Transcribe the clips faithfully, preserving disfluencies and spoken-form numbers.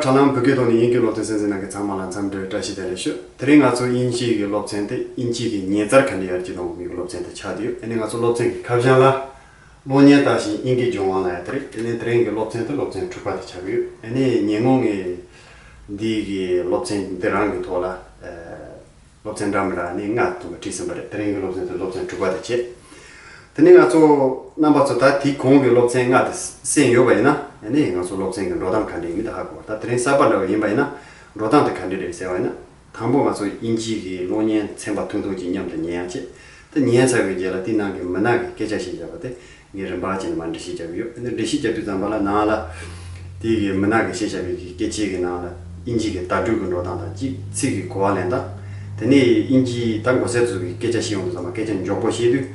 དྲ་ལམ་བོད་སྐད་ཐོག་ནས་དབྱིན་སྐད་སློབ་ཚན་གསན་གཟིགས་གནང་མཁན་ཚང་མ་ལ་འཚམས་འདྲི་བཀྲ་ཤིས་བདེ་ལེགས་ཞུ། དེ་རིང་ང་ཚོ་དབྱིན་ཇི་གི་སློབ་ཚན་དེ་དབྱིན་ཇི་གི་ཉེ་མཚར་ག་འདྲ་ཡར་རྒྱས་གཏོང་དགོས་མིན་གྱི་སློབ་ཚན་དེ་ཆགས་བསྡད་ཡོད། ཨ་ནི་ང་ཚོ་སློབ་ཚན་གྱི་ཁ་བྱང་ལ། གློག་བརྙན་ལྟ་ཞིང་དབྱིན་སྐད་སྦྱོང་བ་ལ་ཡ་དེ་རེད། དེ་ནས་དེ་རིང་གི་སློབ་ཚན་དེ་སློབ་ཚན་དྲུག་པ་དེ་ཆགས་ཀྱི་ཡོད། ཨ་ནི་ཉེ་སྔོན་ངས་འདི་གི་སློབ་ཚན་འདི་རང་གི་ཐོག་ལ་ཨ་སློབ་ཚན་འདྲ་མི་འདྲ་ནི་ལྔ་དུ་བྲིས་ཟིན་པ་རེད། དེ་རིང་གི་སློབ་ཚན་དེ་སློབ་ཚན་དྲུག་པ་དེ་བྱས། དེ་ནས་ང་ཚོ་རྣམ་པ་ཚོ་ད་དེའི་གོང་གི་སློབ་ཚན་ལྔ་དེ་གསན་ཡོད་པ་ཡིན་ན། ཨ་ནི་ང་ཚོ་སློབ་ཚན་གྱི་འགྲོ་སྟངས་ག་འདྲ་ཡིན་མིན་དེ་ཧ་གོ་བ། ད་དེ་རིང་གསར་པ་འདྲ་བ་ཡིན་པ་ཡིན་ན་འགྲོ་སྟངས་དེ་ག་འདྲ་རེད་ཟེར་བ་ཡིན་ན། དང་པོ་ང་ཚོ་དབྱིན་ཇི་གི་གློག་བརྙན་ཚན་པ་ཐུང་ཐུང་ཅིག་མཉམ་དུ་ཉན་ཡག་བྱས། དེ་ཉན་ཚར་བའི་རྗེས་ལ་དེའི་ནང་གི་མི་སྣ་གི་སྐད་ཆ་བཤད་བཞག་པ་དེ་ངས་རིམ་པ་བྱས་ནས་མར་འགྲེལ་བཤད་རྒྱབ་ཡོད། དེ་ནས་འགྲེལ་བཤད་རྒྱབ་དུས་ཙམ་པ་ལ་ནང་ལ་དེ་གི་མི་སྣ་གི་བཤད་བཞག་པའི་གི་སྐད་ཆའི་གི་ནང་ལ་དབྱིན་ཇི་གི་བརྡ་སྤྲོད་ཀྱི་འགྲོ་སྟངས་དང་གཅིག་ཚིག་གི་གོ་བ་ལེན་སྟངས། དེ་ནས་དབྱིན་ཇི་ད་མགོ་སེར་ཚོ་གི་སྐད་ཆ་བཤད་ཡོང་དུས་ཙམ་པ་སྐད་ཆ་མགྱོགས་པོ་བཤད་དུས་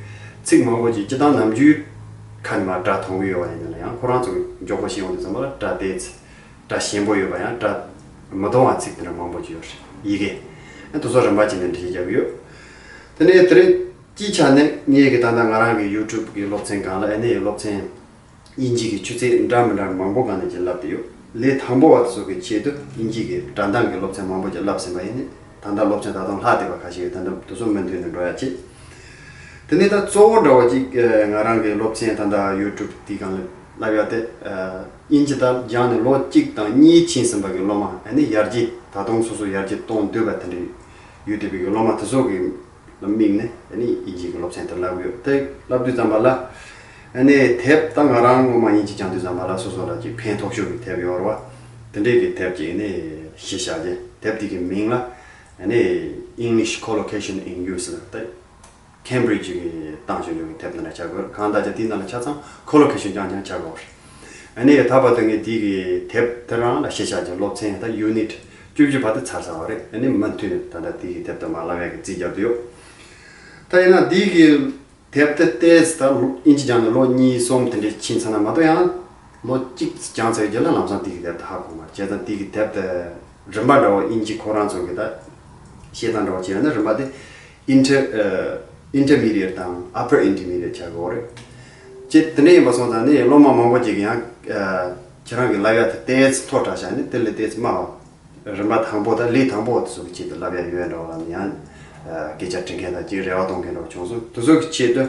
ཚིག་མང་པོ་ཅིག་སྤྱིར་བཏང་ནམ་རྒྱུན་ཁ་ནས་མར་སྒྲ་མཐོང་གི་ཡོད་པ་ཡིན་ན་ཡང་ཁོ་རང་ཚོ་གི་མགྱོགས་པོ་བཤད་ཡོང་དུས་ཙམ་པ་ལ་སྒྲ་དེ་ཚིག་སྒྲ་ཞན་པོ་ཡོད་པ་ཡང་སྒྲ་མི་མཐོང་བ་ཚིག་དེ་འདྲ་མང་པོ་ཅིག་ཡོད་རེད། ཡི་གེ་ཨ་དེ་ཚོ་རིམ་པ་བྱས་ནས་འགྲེལ་བཤད་རྒྱབ་ཀྱི་ཡོད། དེ་ནས་དེ་རིང་སྤྱིའི་ཆ་ནས་ངེད་ཀྱི་ད་ལྟ་ང་རང་གི་ཡུ་ཊུབ་གི་སློབ་ཚན་སྒང་ལ་ཨ་ནི་སློབ་ཚན་དབྱིན་ཇི་གི་ཆུ་ཚད་འདྲ་མི་འདྲ་མང་པོ་སྒང་ནས་ཅིག་བསླབ་བསྡད་ཡོད། ལས་དང་པོ་བ་དེ་ཚོ་གི་ཆེད་དུ་དབྱིན་ཇི་གི་སྒྲ་གདངས་ཀྱི་སློབ་ཚན་མང་པོ་ཅིག་བསླབས་ཟིན་པ་ཡིན་ནི། ད་ལྟ་སློབ་ཚན་ད་དུང་ལྷག་བསྡད་པ་ཁ་ཤས་ཡོད། ད་ལྟ་དེ་ཚོ་མུ་མཐུད་ནས་འགྲོ་ཡག་བྱེད། དེ་ནས་ད་གཙོ་བོ་འདྲ་བོ་ཅིག་ཨ་ང་རང་གི་སློབ་ཚན་ད་ལྟ་ཡུ་ཊུབ་དེའི་སྒང་ལ་བསླབ་ཡག་དེ་ཨ་དབྱིན་ཇི་ད་སྦྱངས་ནས་ལོ་གཅིག་དང་གཉིས་ཕྱིན་ཟིན་པ་གི་སློབ་མ། ཨ་ནི་ཡར་རྒྱས་ད་དུང་སོ་སོ་ཡར་རྒྱས་གཏོང་འདོད་པ་དེ་འདྲ་ཡོད་བསྡད་པའི་གི་སློབ་མ་དེ་ཚོ་གི་ལ་དམིགས་ནས་ཨ་ནི་དབྱིན་ཇི་གི་སློབ་ཚན་དེ་བསླབ་ཡོད། དེ་བསླབ་དུས་ཙམ་པ་ལ་ཨ་ནི་དེབ་ད་ང་རང་སྔོན་མ་དབྱིན་ཇི་སྦྱང་དུས་ཙམ་པ་ལ་སོ་སོ་ལ་ཅིག་ཕན་ཐོགས་ཤོས་ཀྱི་དེབ་ཡོད་རེད་བ། དེ་འདྲའི་གི་དེབ་ཅིག་ཨ་ནི་གཞི་བཞག་རྗེས་དེབ་དེ་གི་མིང་ལ་ཨ་ནི་English Collocation in Use ལ་ད་Cambridge གི་བཏང་ཞིང་འཇོག་གི་དེབ་ནང་ལ་ཆགས་དགོས། གང་ལྟར་ཀྱང་དེའི་ནང་ལ་ཆ་ཚང་Collocation རྐྱང་རྐྱང་ཆགས་དགོས་རེད། ཨ་ནི་ད་བར་དུ་ངས་དེ་གི་དེབ་དེ་རང་ལ་གཞི་བཞག་ཅིང་སློབ་ཚན་ད་ཡུ་ནིཊ་བཅུ་བཅུ་བར་དུ་ཚར་ཚར་བ་རེད། ཨ་ནི་མུ་མཐུད་ནས་ད་ལྟ་དེ་གི་དེབ་དེ་མར་བསླབ་ཡག་གི་རྩིས་རྒྱབ་བསྡད་ཡོད། ད་ཡིན་ན་དེ་གི་དེབ་དེ་ཏོག་ཙམ་ད་དབྱིན་ཇི་སྦྱངས་ནས་ལོ་གཉིས་གསུམ་དེ་འདྲ་ཕྱིན་ཚར་ན་མ་གཏོགས་ཡང་ལོ་གཅིག་སྦྱངས་ཚར་བའི་རྗེས་ལ་ལམ་སང་དེ་གི་དེབ་དེ་ཧ་གོ་མ་རེད། བྱས་ཙང་དེ་གི་དེབ་དེ་རིམ་པ་འདྲ་བོ་དབྱིན་ཇི་ཁོ་རང་ཚོ་གི་ད་བཤད་སྟངས་འདྲ་བོ་བྱས་ན་རིམ་པ་དེ་Inter- ཨ་Intermediate དང་Upper Intermediate ཆགས་ཀྱི་ཡོད་རེད། ཅེས་དེ་འདྲ་ཡིན་པ་སོང་ཙང་ནི་སློབ་མ་མང་པོ་ཅིག་གིས་ཡང་ཨ་ཁྱེད་རང་གི་བསླབ་ཡག་དེ་ཏོག་ཙམ་མཐོ་དྲགས་བཞག་ནས་དེ་ལས་ཏོག་ཙམ་དམའ་བ། རིམ་པ་དང་པོ་དང་ལས་དང་པོ་དེ་ཚོ་གི་ཆེད་དུ་བསླབ་ཡག་ཡོད་འདྲ་བ་ལ་ཡང་ཨ་སྐད་ཆ་དྲི་མཁན་དང་ཅིག་རེ་བ་གཏོང་མཁན་འདྲ་བ་བྱུང་སོང་། དེ་ཚོ་གི་ཆེད་དུ་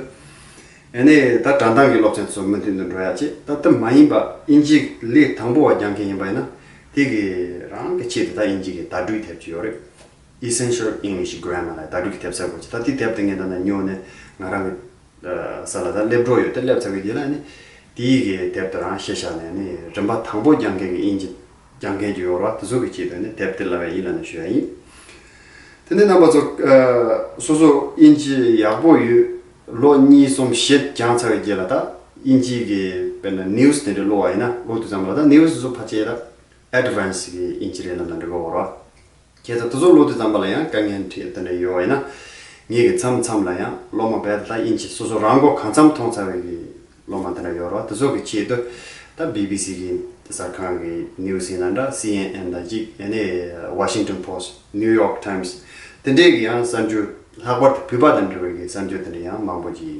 ཨ་ནི་ད་སྒྲ་གདངས་ཀྱི་སློབ་ཚན་དེ་ཚོ་མུ་མཐུད་དུ་འགྲོ་ཡག་ཆེད། ད་དེ་མ་ཡིན་པ་དབྱིན་ཇི་ལས་དང་པོ་བ་སྦྱང་མཁན་ཡིན་པ་ཡིན་ན་དེ་གི་རང་གི་ཆེད་དུ་ད་དབྱིན་ཇི་གི་བརྡ་སྤྲོད་དེབ་ཅིག་ཡོད་རེད། Essential English Grammar ལ་བརྡ་སྤྲོད་ཀྱི་དེབ་གསར་པ་ཅིག་ད་དེ་དེབ་དེ་ངས་ད་ནས་ཉོས་ནས་ང་རང་གི་ས་ལ་ད་སླེབས་འགྲོ་ཡོད། དེ་སླེབས་ཚར་བའི་རྗེས་ལ་ནི་དེའི་གི་དེབ་དེ་རང་གཞི་བཞག་ནས་ནི་རིམ་པ་དང་པོ་སྦྱང་མཁན་གྱི་དབྱིན་ཇི་སྦྱང་མཁན་གྱི་ཡོད་རེད་བ། དེ་ཚོ་གི་ཆེད་དུ་ནི་དེབ་དེ་བསླབ་པ་ཡིན་ལབ་ནས་ཞུ་ཡ་ཡིན། དེ་ནས་རྣམ་པ་ཚོ་ཨ་སོ་སོ་དབྱིན་ཇི་ཡག་པོ་ཡོད་ལོ་གཉིས་གསུམ་བཞི་སྦྱངས་ཚར་བའི་རྗེས་ལ་ད་དབྱིན་ཇི་གི་དཔེར་ན་ནིའུ་སི་དེ་འདྲ་ཀློག་པ་ཡིན་ན་ཀློག་དུས་ཙམ་པ་ལ་ད་ནིའུ་སི་དེ་ཚོ་ཕལ་ཆེར་ད་Advanced གི་དབྱིན་ཇི་རེད་ལབ་ན་འགྲིག་གི་ཡོད་རེད་བ། ཁྱེད་ཚོ་དེ་ཚོ་ཀློག་དུས་ཙམ་པ་ལ་ཡང་དཀའ་ངལ་འཕྲད་དེ་འདྲ་ཡོད་པ་ཡིན་ན། ངེད་ཀྱི་མཚམས་མཚམས་ལ་ཡང་སློབ་མ་རྦད་དེ་ད་དབྱིན་ཇི་སོ་སོ་རང་མགོ་གང་འཚམ་མཐོང་ཚར་བའི་གི་སློབ་མ་དེ་འདྲ་ཡོད་རེད་བ། དེ་ཚོ་གི་ཆེད་དུ་ད་བི་བི་སི་གི་གསར་ཁང་གི་ནིའུ་སི་ཡིན་ན་འདྲ། སི་ཨེན་ཨེན་དང་གཅིག་ཡང་ནི་Washington Post, New York Times དེ་འདྲའི་གི་ཡང་གསར་འགྱུར་ལྷག་པར་དུ་བོད་པ་དང་འབྲེལ་བའི་གི་གསར་འགྱུར་དེ་འདྲ་ཡང་མང་པོ་ཅིག་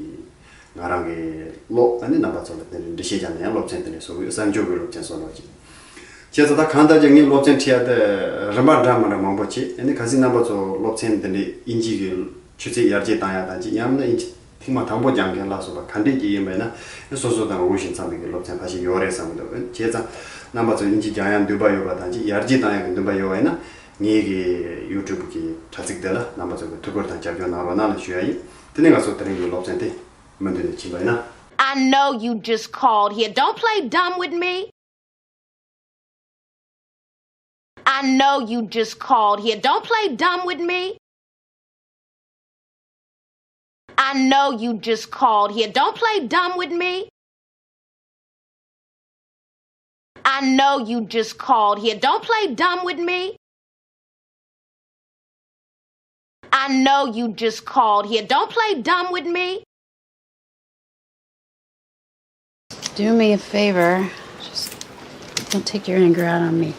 ང་རང་གི་ཀློག་ཨ་ནི་རྣམ་པ་ཚོ་ལ་དེ་འདྲའི་འགྲེལ་བཤད་རྒྱག་ན་ཡང་སློབ་ཚན་དེ་འདྲའི་བཟོ་གི་ཡོད། གསར་འགྱུར་གྱི་སློབ་ཚན་བཟོ་ནོ་ཅིག་བྱས་ཙང་ད་གང་ལྟར་ཀྱང་ངས་སློབ་ཚན་ཁྲིད་ཡ་དེ་རིམ་པ་འདྲ་མི་འདྲ་མང་པོ་བྱས། ཨ་ནི་གལ་སྲིད་རྣམ་པ་ཚོ་སློབ་ཚན་འདི་འདྲའི་དབྱིན་ཇི་གི་ཆུ་ཚད་ཡར་རྒྱས་བཏང་ཡ་དང་གཅིག་ཡང་ན་དབྱིན་ཇི་ཐེངས་མ་དང་པོ་སྦྱང་མཁན་ལ་སོགས་པ་ག་འདྲས་ཅིག་ཡིན་པ་ཡིན་ན་སོ་སོ་དང་འུ་ཞིང་འཚམ་པའི་གི་སློབ་ཚན་ཁ་ཤས་ཡོད་རེད་བསམ་གི་འདུག་བྱས་ཙང་རྣམ་པ་ཚོ་དབྱིན་ཇི་སྦྱང་ཡ་འདུན་པ་ཡོད་པ་དང་གཅིག་ཡར་རྒྱས་བཏང་ཡ་གི་འདུན་པ་ཡོད་པ་ཡིན་ན་ངེད་ཀྱི་ཡུ་ཊུབ་གི་དྲ་ཚིགས་དེ་ལ་རྣམ་པ་ཚོ་གི་ཐུགས་ཁུར་དང་རྒྱབ་སྐྱོར་གནང་རོགས་གནང་ལ་ཞུ་ཡ་ཡིན། དེ་ནས་ང་ཚོ་དེ་རིང་གི་སློབ་ཚན་དེ་མུ་མཐུད་ནས་ཕྱིན་པ་ཡིན་ན། I know you just called here. Don't play dumb with me. I know you just called here. Don't play dumb with me. I know you just called here. Don't play dumb with me. I know you just called here. Don't play dumb with me. I know you just called here. Don't play dumb with me. Do me a favor. Just don't take your anger out on me.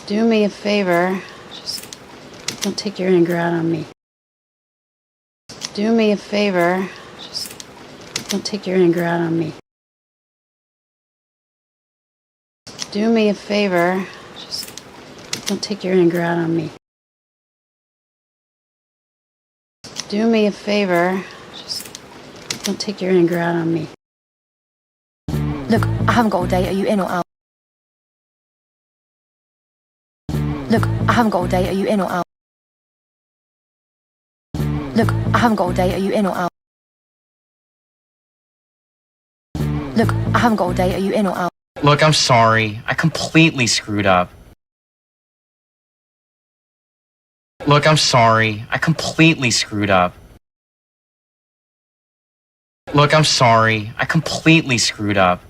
Do me a favor. Just don't take your anger out on me. Do me a favor. Just don't take your anger out on me. Do me a favor. Just don't take your anger out on me. Do me a favor. Just don't take your anger out on me. Look, I haven't got all day. Are you in or out? Look, I haven't got all day. Are you in or out? Look, I haven't got all day. Are you in or out? Look, I haven't got all day. Are you in or out? Look, I'm sorry. I completely screwed up. Look, I'm sorry. I completely screwed up. Look, I'm sorry. I completely screwed up.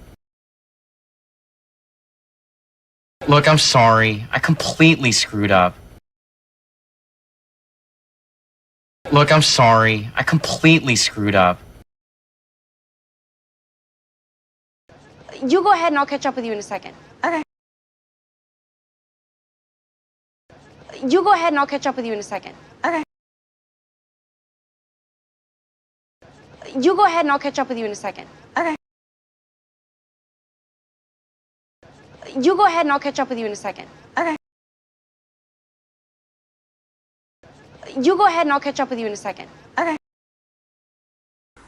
Look, I'm sorry. I completely screwed up. Look, I'm sorry. I completely screwed up. You go ahead and I'll catch up with you in a second. Okay. You go ahead and I'll catch up with you in a second. Okay. You go ahead and I'll catch up with you in a second. Okay. You go ahead and I'll catch up with you in a second. Okay. You go ahead and I'll catch up with you in a second. Okay.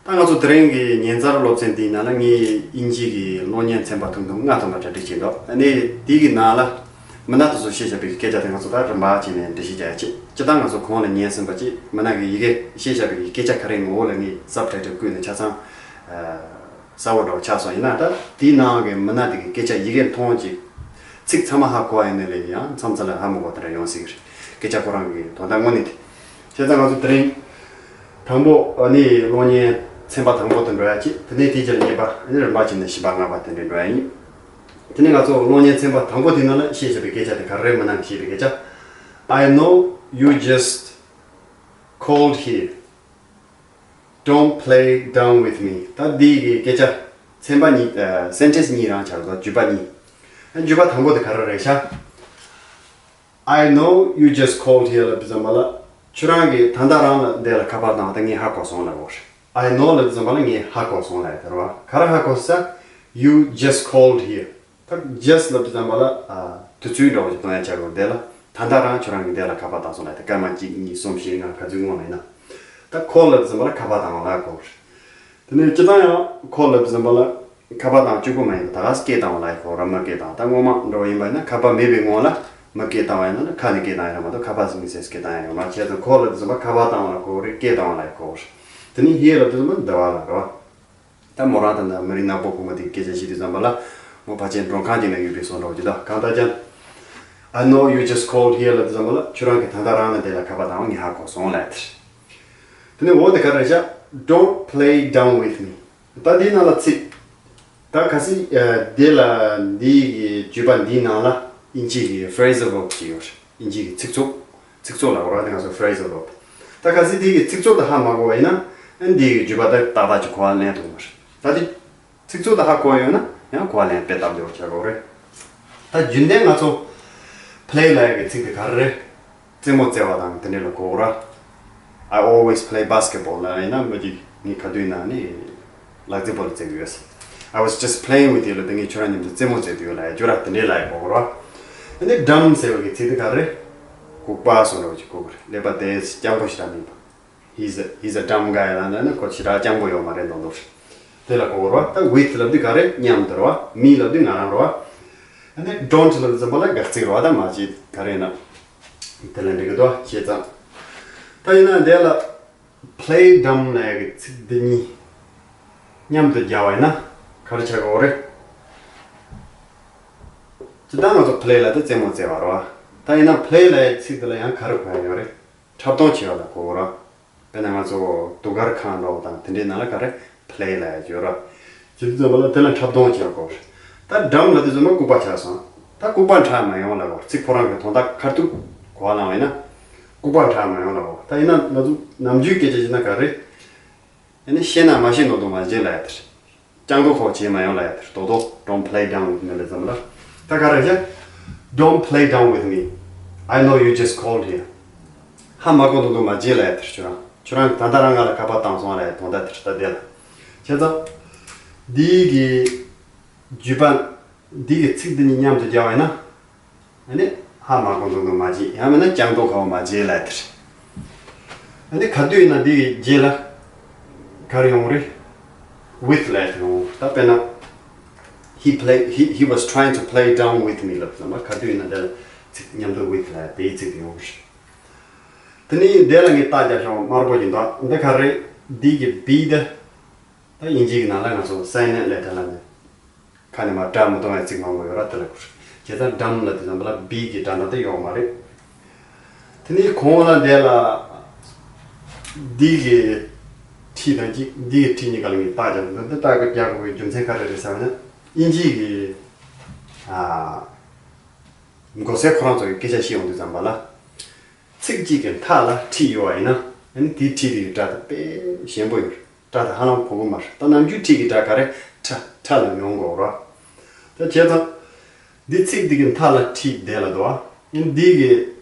ད་ང་ཚོ་དེ་རིང་གི་ཉེ་ཚར་སློབ་ཚན་འདིའི་ནང་ལ་ངས་དབྱིན་ཇིའི་གི་གློག་བརྙན་ཚན་པ་ཐུང་ཐུང་ལྔ་ཐམ་པ་གྲ་སྒྲིག་བྱས་འདུག་ཨ་ནི་དེའི་གི་ནང་ལ་མི་སྣ་དེ་ཚོ་བཤད་བཞག་པའི་གི་སྐད་ཆ་དེ་ང་ཚོ་ད་རིམ་པ་བྱས་ནས་འགྲེལ་བཤད་རྒྱག་ཡ་བྱེད། སྤྱིར་བཏང་ང་ཚོ་གོང་ལ་ཉན་ཟིན་པ་ཅིག་མི་སྣ་གི་ཡི་གེ་བཤད་བཞག་པའི་གི་སྐད་ཆ་ག་རེ་ངོ་བོ་ལ་ངས་སབ་ཊའི་ཊལ་བཀོད་ནས་ཆ་ཚང་གསལ་བོ་འདྲ་བོ་ཆགས་སོང་། ཡིན་ན་ད་དེའི་ནང་གི་མི་སྣ་དེ་གི་སྐད་ཆ་ཡི་གེ་མཐོང་ཅིག་ཚིག་ཚང་མ་ཧ་གོ་བ་ཡིན་ནའི་ལས་ཡང་མཚམས་མཚམས་ལ་ཧ་མི་གོ་དེ་འདྲ་ཡོང་སྲིད་གི་རེད། སྐད་ཆ་ཁོ་རང་གི་དོན་དག་དངོས་གནས་དེ། བྱས་ཙང་ང་ཚོ་དེ་རིང་དང་པོ་ཨ་ནི་གློག་བརྙན་ཚན་པ་དང་པོ་དེ་འགྲོ་ཡ་གཅིག་དེ་ནས་དེའི་རྗེས་ལ་གཉིས་པ། ཨ་ནི་རིམ་པ་བྱས་ནས་བཞི་པ་ལྔ་པ་དེ་འདྲ་འགྲོ་ཡ་ཡིན། དེ་ནས་ང་ཚོ་གློག་བརྙན་ཚན་པ་དང་པོ་དེའི་ནང་ལ་བཤད་བཞག་པའི་སྐད་ཆ་དེ་ག་རེ་རེད། མི་སྣ་གིས་བཤད་པའི་སྐད་ཆ། I know you just called here. Don't play dumb with me. ད་འདི་གི་སྐད་ཆ་ཚན་པ་གཉིས། ཨ། སེན་ཊེན་སི་གཉིས་རང་ཆགས་འདུག་བརྗོད་པ་གཉིས། ཨ། བརྗོད་པ་དང་པོ་དེ་ག་རེ་རེད་ཤག I know you just called here ལབ་དུས་ཙམ་པ་ལ་ཁྱོད་རང་གིས་ད་ལྟ་རང་ལ་འདི་ལ་ཁ་པར་བཏང་བ་དེ་ངས་ཧ་གོ་སོང་ལབ་དགོས་རེད། I know ལབ་དུས་ཙམ་པ་ལ་ངས་ཧ་གོ་སོང་ལབ་ཡ་དེ་རེད་བ། ག་རེ་ཧ་གོ་ས། You just called here. ད་ཇས་ལབ་དུས་ཙམ་པ་ལ། ཨ། དུས་ཚོད་འདྲ་བོ་ཞིག་གཏོང་ཡ་བྱ་དགོས་རེད། དེ་ལ་ད་ལྟ་རང་ཁྱོད་རང་གིས་འདི་ལ་ཁ་པར་བཏང་སོང་ལབ་ཡ་དེ། སྐར་མ་གཅིག་གཉིས་གསུམ་བཞི་ལྔ་ག་ཚོད་སྔོན་ལ་ཡིན་ན། ད་ཁོལ་ལབ་དུས་ཙམ་པ་ལ་ཁ་པར་བཏང་བ་ལ་གོ་རེད། དེ་ནས་སྤྱིར་བཏང་ཡང་ཁོལ་ལབ་དུས་ཙམ་པ་ལ་ཁ་པར་བཏང་གཅིག་པོ་མ་ཡིན་པ་ད་ག་སེ་སྐད་བཏང་བ་ལ་གོ་རེད། མི་སྐད་བཏང་། ད་སྔོན་མ་འདྲ་བོ་ཡིན་པ་ཡིན་ན་ཁ་པར་མེད་པའི་སྔོན་ལ་མི་སྐད་བཏང་བ་ཡིན་ན། ཁ་ནས་སྐད་བཏང་ཡ་རེད་མ་གཏོགས་ཁ་པར་ཟིན་སེ་སྐད་བཏང་ཡ་ཡོད་མ་རེད། བྱས་ཙང་ཁོལ་ལབ་དུས་ཙམ་པ་ཁ་པར་བཏང་བ་ལ་གོ་རེད། སྐད་བཏང་བ་ལ་གོ་རེད། དེ་ནས་ཧེ་ལབ་དུས་ཙམ་པ་འདི་བ་ལ་རེད་བ། ད་མོ་རང་དང་ད་མི་རིགས་ནག་པོ་བུ་མོ་དེ་སྐད་ཆ་བཤད་དུས་ཙམ་པ་ལ་མོ་ཕལ་ཆེར་མགྲོན་ཁང་དེ་ན་ཡོད་པའི་བཟོ་འདྲ་བོ་ཅིག་འདུག་གང་ལྟར་ཀྱང་། I know you just called here ལབ་དུས་ཙམ་པ་ལ་ཁྱོད་རང་གིས་ད་ལྟ་རང་ལ་དེ་ལ་ཁ་པར་བཏང་བ་ངས་ཧ་གོ་སོང་ལབ་ཡ་དེ་རེད། དེ་ནས་འོ་དེ་ག་རེ་བྱ། Don't play dumb with me. ད་འདིའི་ནང་ལ་ཚིག་ད་གལ་སྲིད། ཨ། དེ་ལ་འདིའི་གི་བརྗོད་པ་འདིའི་ནང་ལ་དབྱིན་ཇིའི་གི་phrasal verb ཅིག་ཡོད་རེད། དབྱིན་ཇིའི་གི་ཚིག་ཚོགས། ཚིག་ཚོགས་ལ་གོ་ར། དེ་ང་ཚོ་phrasal verb། ད་གལ་སྲིད་དེའི་གི་ཚིག་ཚོགས་དེ་ཧ་མ་གོ་བ་ཡིན་ན། ཨ། འདིའི་གི་བརྗོད་པ་དེ་ཏག་ཏག་ཅིག་གོ་བ་ལེན་ཐུབ་མ་རེད། ད་དེ་ཚིག་ཚོགས་དེ་ཧ་གོ་བ་ཡོད་ན་ཡང་གོ་བ་ལེན་དཔེ་སྟབས་བདེ་བོ་ཆགས་ཀྱི་ཡོད་རེད། ད་རྒྱུན་ལྡན་ང་ཚོ་play ལབ་ཡ་གི་ཚིག་དེ་ག་རེ་རེད། རྩེད་མོ་རྩེ་བ་དང་དེ་འདྲ་ལ་གོ་ར། I always play basketball ལབ་ཡིན་ན་མི་གཅིག་ངས་ག་དུས་ཡིན་ན་ནི་ལག་རྩེད་སྤོ་ལོ་རྩེ་གི་ཡོད། I was just playing with you ལབ་དུས་ངས་ཁྱོད་རང་མཉམ་དུ་རྩེད་མོ་རྩེ་དུས་ལབ་ཡ་ཅོ་ར་དེ་འདྲའི་ལབ་ཡ་གོ་ར། དེ་ནས་dumb ཟེར་བ་གི་ཚིག་དེ་ག་རེ། ལྐུགས་པ་བཟོ་འདྲ་བ་ཅིག་གོ་གི་རེད། ཀླད་པ་དེ་སྤྱང་པོ་ཞེ་དྲག་མིན་པ། He's a, he's a dumb guy ལབ་ན་ནི་ཁོ་ཞེ་དྲག་སྤྱང་པོ་ཡོད་མ་རེད་མདོག་མདོག་རེད། དེ་ལ་གོ་གི་རེད་བ། ད་with ལབ་དུས་ག་རེ། མཉམ་དུ་རེད་བ། me ལབ་དུས་ང་རང་རེད་བ། ཨ་ནི་don't ལབ་དུས་ཙམ་པ་ལ་དགག་ཚིག་རེད་བ། ད་མ་བྱེད་ག་རེ་ཡིན་ན། དེ་ལ་འགྲིག་གི་འདུག་བ། བྱས་ཙང་། ད་ཡིན་ན་དེ་ལ་play dumb ལབ་ཡ་གི་ཚིག་འདི་གཉིས་མཉམ་དུ་སྦྱར་བ་ཡིན་ན་ག་རེ་ཆགས་ཀྱི་ཡོད་རེད། སྤྱིར་བཏང་ང་ཚོ་play ལབ་དུས་རྩེད་མོ་རྩེ་བ་རེད་བ། ད་ཡིན་ན་play ལབ་ཡ་ཚིག་འདི་ལ་ཡང་ག་རེ་གོ་ཡ་ཡོད་རེད། འཁྲབ་སྟོན་བྱེད་པ་ལ་གོ་གི་རེད། དཔེར་ན་ང་ཚོ་ཟློས་གར་ཁང་འདྲ་བོ་དང་དེ་འདྲའི་ནང་ལ་ག་རེ་play ལབ་ཡ་ཅིག་ཡོད་རེད། བྱེད་དུས་ཙམ་པ་ལ་དེ་ལ་འཁྲབ་སྟོན་བྱེད་པ་གོ་གི་རེད། ད་dumb ལབ་དུས་ཙམ་པ་ལྐུགས་པ་ཆགས་སོང་། ད་ལྐུགས་པ་འཁྲབ་མ་ཡོང་ལབ་གོ། ཚིག་ཁོ་རང་གི་དོན་དག་ཁ་ཐུག་གོ་བ་བླངས་པ་ཡིན་ན་ལྐུགས་པ་འཁྲབ་མ་ཡོང་ལབ་གོ། ད་ཡིན་ན་ང་ཚོ་ནམ་རྒྱུན་སྐད་ཆ་བཤད་ན་ག་རེ། ཡང་ན་ཤེས་ན་མ་ཤེས་མདོག་མདོག་མ་བྱེད་ལབ་ཡ་དེ་རེད། སྤྱང་གྲུང་ཐོག་བྱེད་མ་ཡོང་ལབ་ཡ་དེ་རེད། དོ་དོ། Don't play dumb with me ལབ་ཙམ་ལ། ད་ག་རེ་བྱ། Don't play dumb with me. I know you just called here. ཧ་མ་གོ་མདོག་མདོག་མ་བྱེད་ལབ་ཡ་དེ་རེད། ཁྱོད་རང་། ཁྱོད་རང་ད་ལྟ་རང་ང་ལ་ཁ་པར་བཏང་སོང་ལབ་ཡ་དོན་དག་དེ་རེད། ད་དེ་ལ། བྱས་ཙང་། འདིའི་གི་བརྗོད་པ་ འདི་གི་ཚིག་འདི་གཉིས་མཉམ་དུ་སྦྱར་བ་ཡིན་ན། ཨ་ནི་ཧ་མ་གོ་མདོག་མདོག་མ་བྱེད། ཡང་མིན་ན་ལྕགས་མདོག་ཁ་བོ་མ་བྱེད་ལབ་དེ་རེད། ཨ་ནི་ག་དུས་ཡིན་ན་འདི་གི་རྗེས་ལ་ག་རེ་ཡོང་རེད། with ལབ་དེ་ཡོང་། ད་དཔེར་ན། He play, he, he was trying to play dumb with me ལབ་ཙམ་པ། ག་དུས་ཡིན་ན་འདི་ལ་ཚིག་མཉམ་དུ་with ལབ་དེའི་ཚིག་དེ་ཡོང་རེད། དེ་ནས་འདི་ལ་ངས་རྟགས་རྒྱབ་ཤོག་དམར་པོ་ཅིག་འདུག་འདི་ག་རེད། འདི་གི་བི་དེ། ད་དབྱིན་ཇི་གི་ནང་ལ་ང་ཚོ་སའི་ལེན་ཊི་ལབ་དེ་ལ་ནི། ཁ་ནས་མར་སྒྲ་མི་གཏོང་བའི་ཚིག་མང་པོ་ཡོད་ར། དེ་ལ་ཁུར། བྱས་ཙང་dumb ལབ་དུས་ཙམ་པ་ལ་བི་གི་སྒྲ་སྒྲ་དེ་ཡོད་མ་རེད། དེ་ནས་གོང་ལ་འདི་ལ་འདི་གི་ཊི་དང་གཅིག་འདི་གི་ཊི་གཉིས་ཀ་ལ་ངས་རྟགས་རྒྱབ་འདུག་འདི་རྟགས་རྒྱག་དགོས་པའི་རྒྱུ་མཚན་ག་རེ་རེད་ཟེར་བ་ན། དབྱིན་ཇི་གི་ཨ་མགོ་སེར་ཁོ་རང་ཚོ་གི་སྐད་ཆ་བཤད་ཡོང་དུས་ཙམ་པ་ལ། ཚིག་གཅིག་གི་མཐའ་ལ་ཊི་ཡོད་པ་ཡིན་ན། ཨ་ནི་དེའི་ཊི་དེ་གི་སྒྲ་དེ་དཔེ་ཞན་པོ་ཡོད་རེད། སྒྲ་དེ་ཧ་ལམ་གོ་གི་མ་རེད། ད་ནམ་རྒྱུན་ཊི་གི་སྒྲ་ག་རེ། ཁྲ་ཁྲ་ལ་ཡོང་གོ་ར། ད་བྱས་ཙང་འདི་ཚིག་འདི་གི་མཐའ་ལ་ཊི་བསྡད་ལ་འདུག་ཨ་ནི་འདི་གི་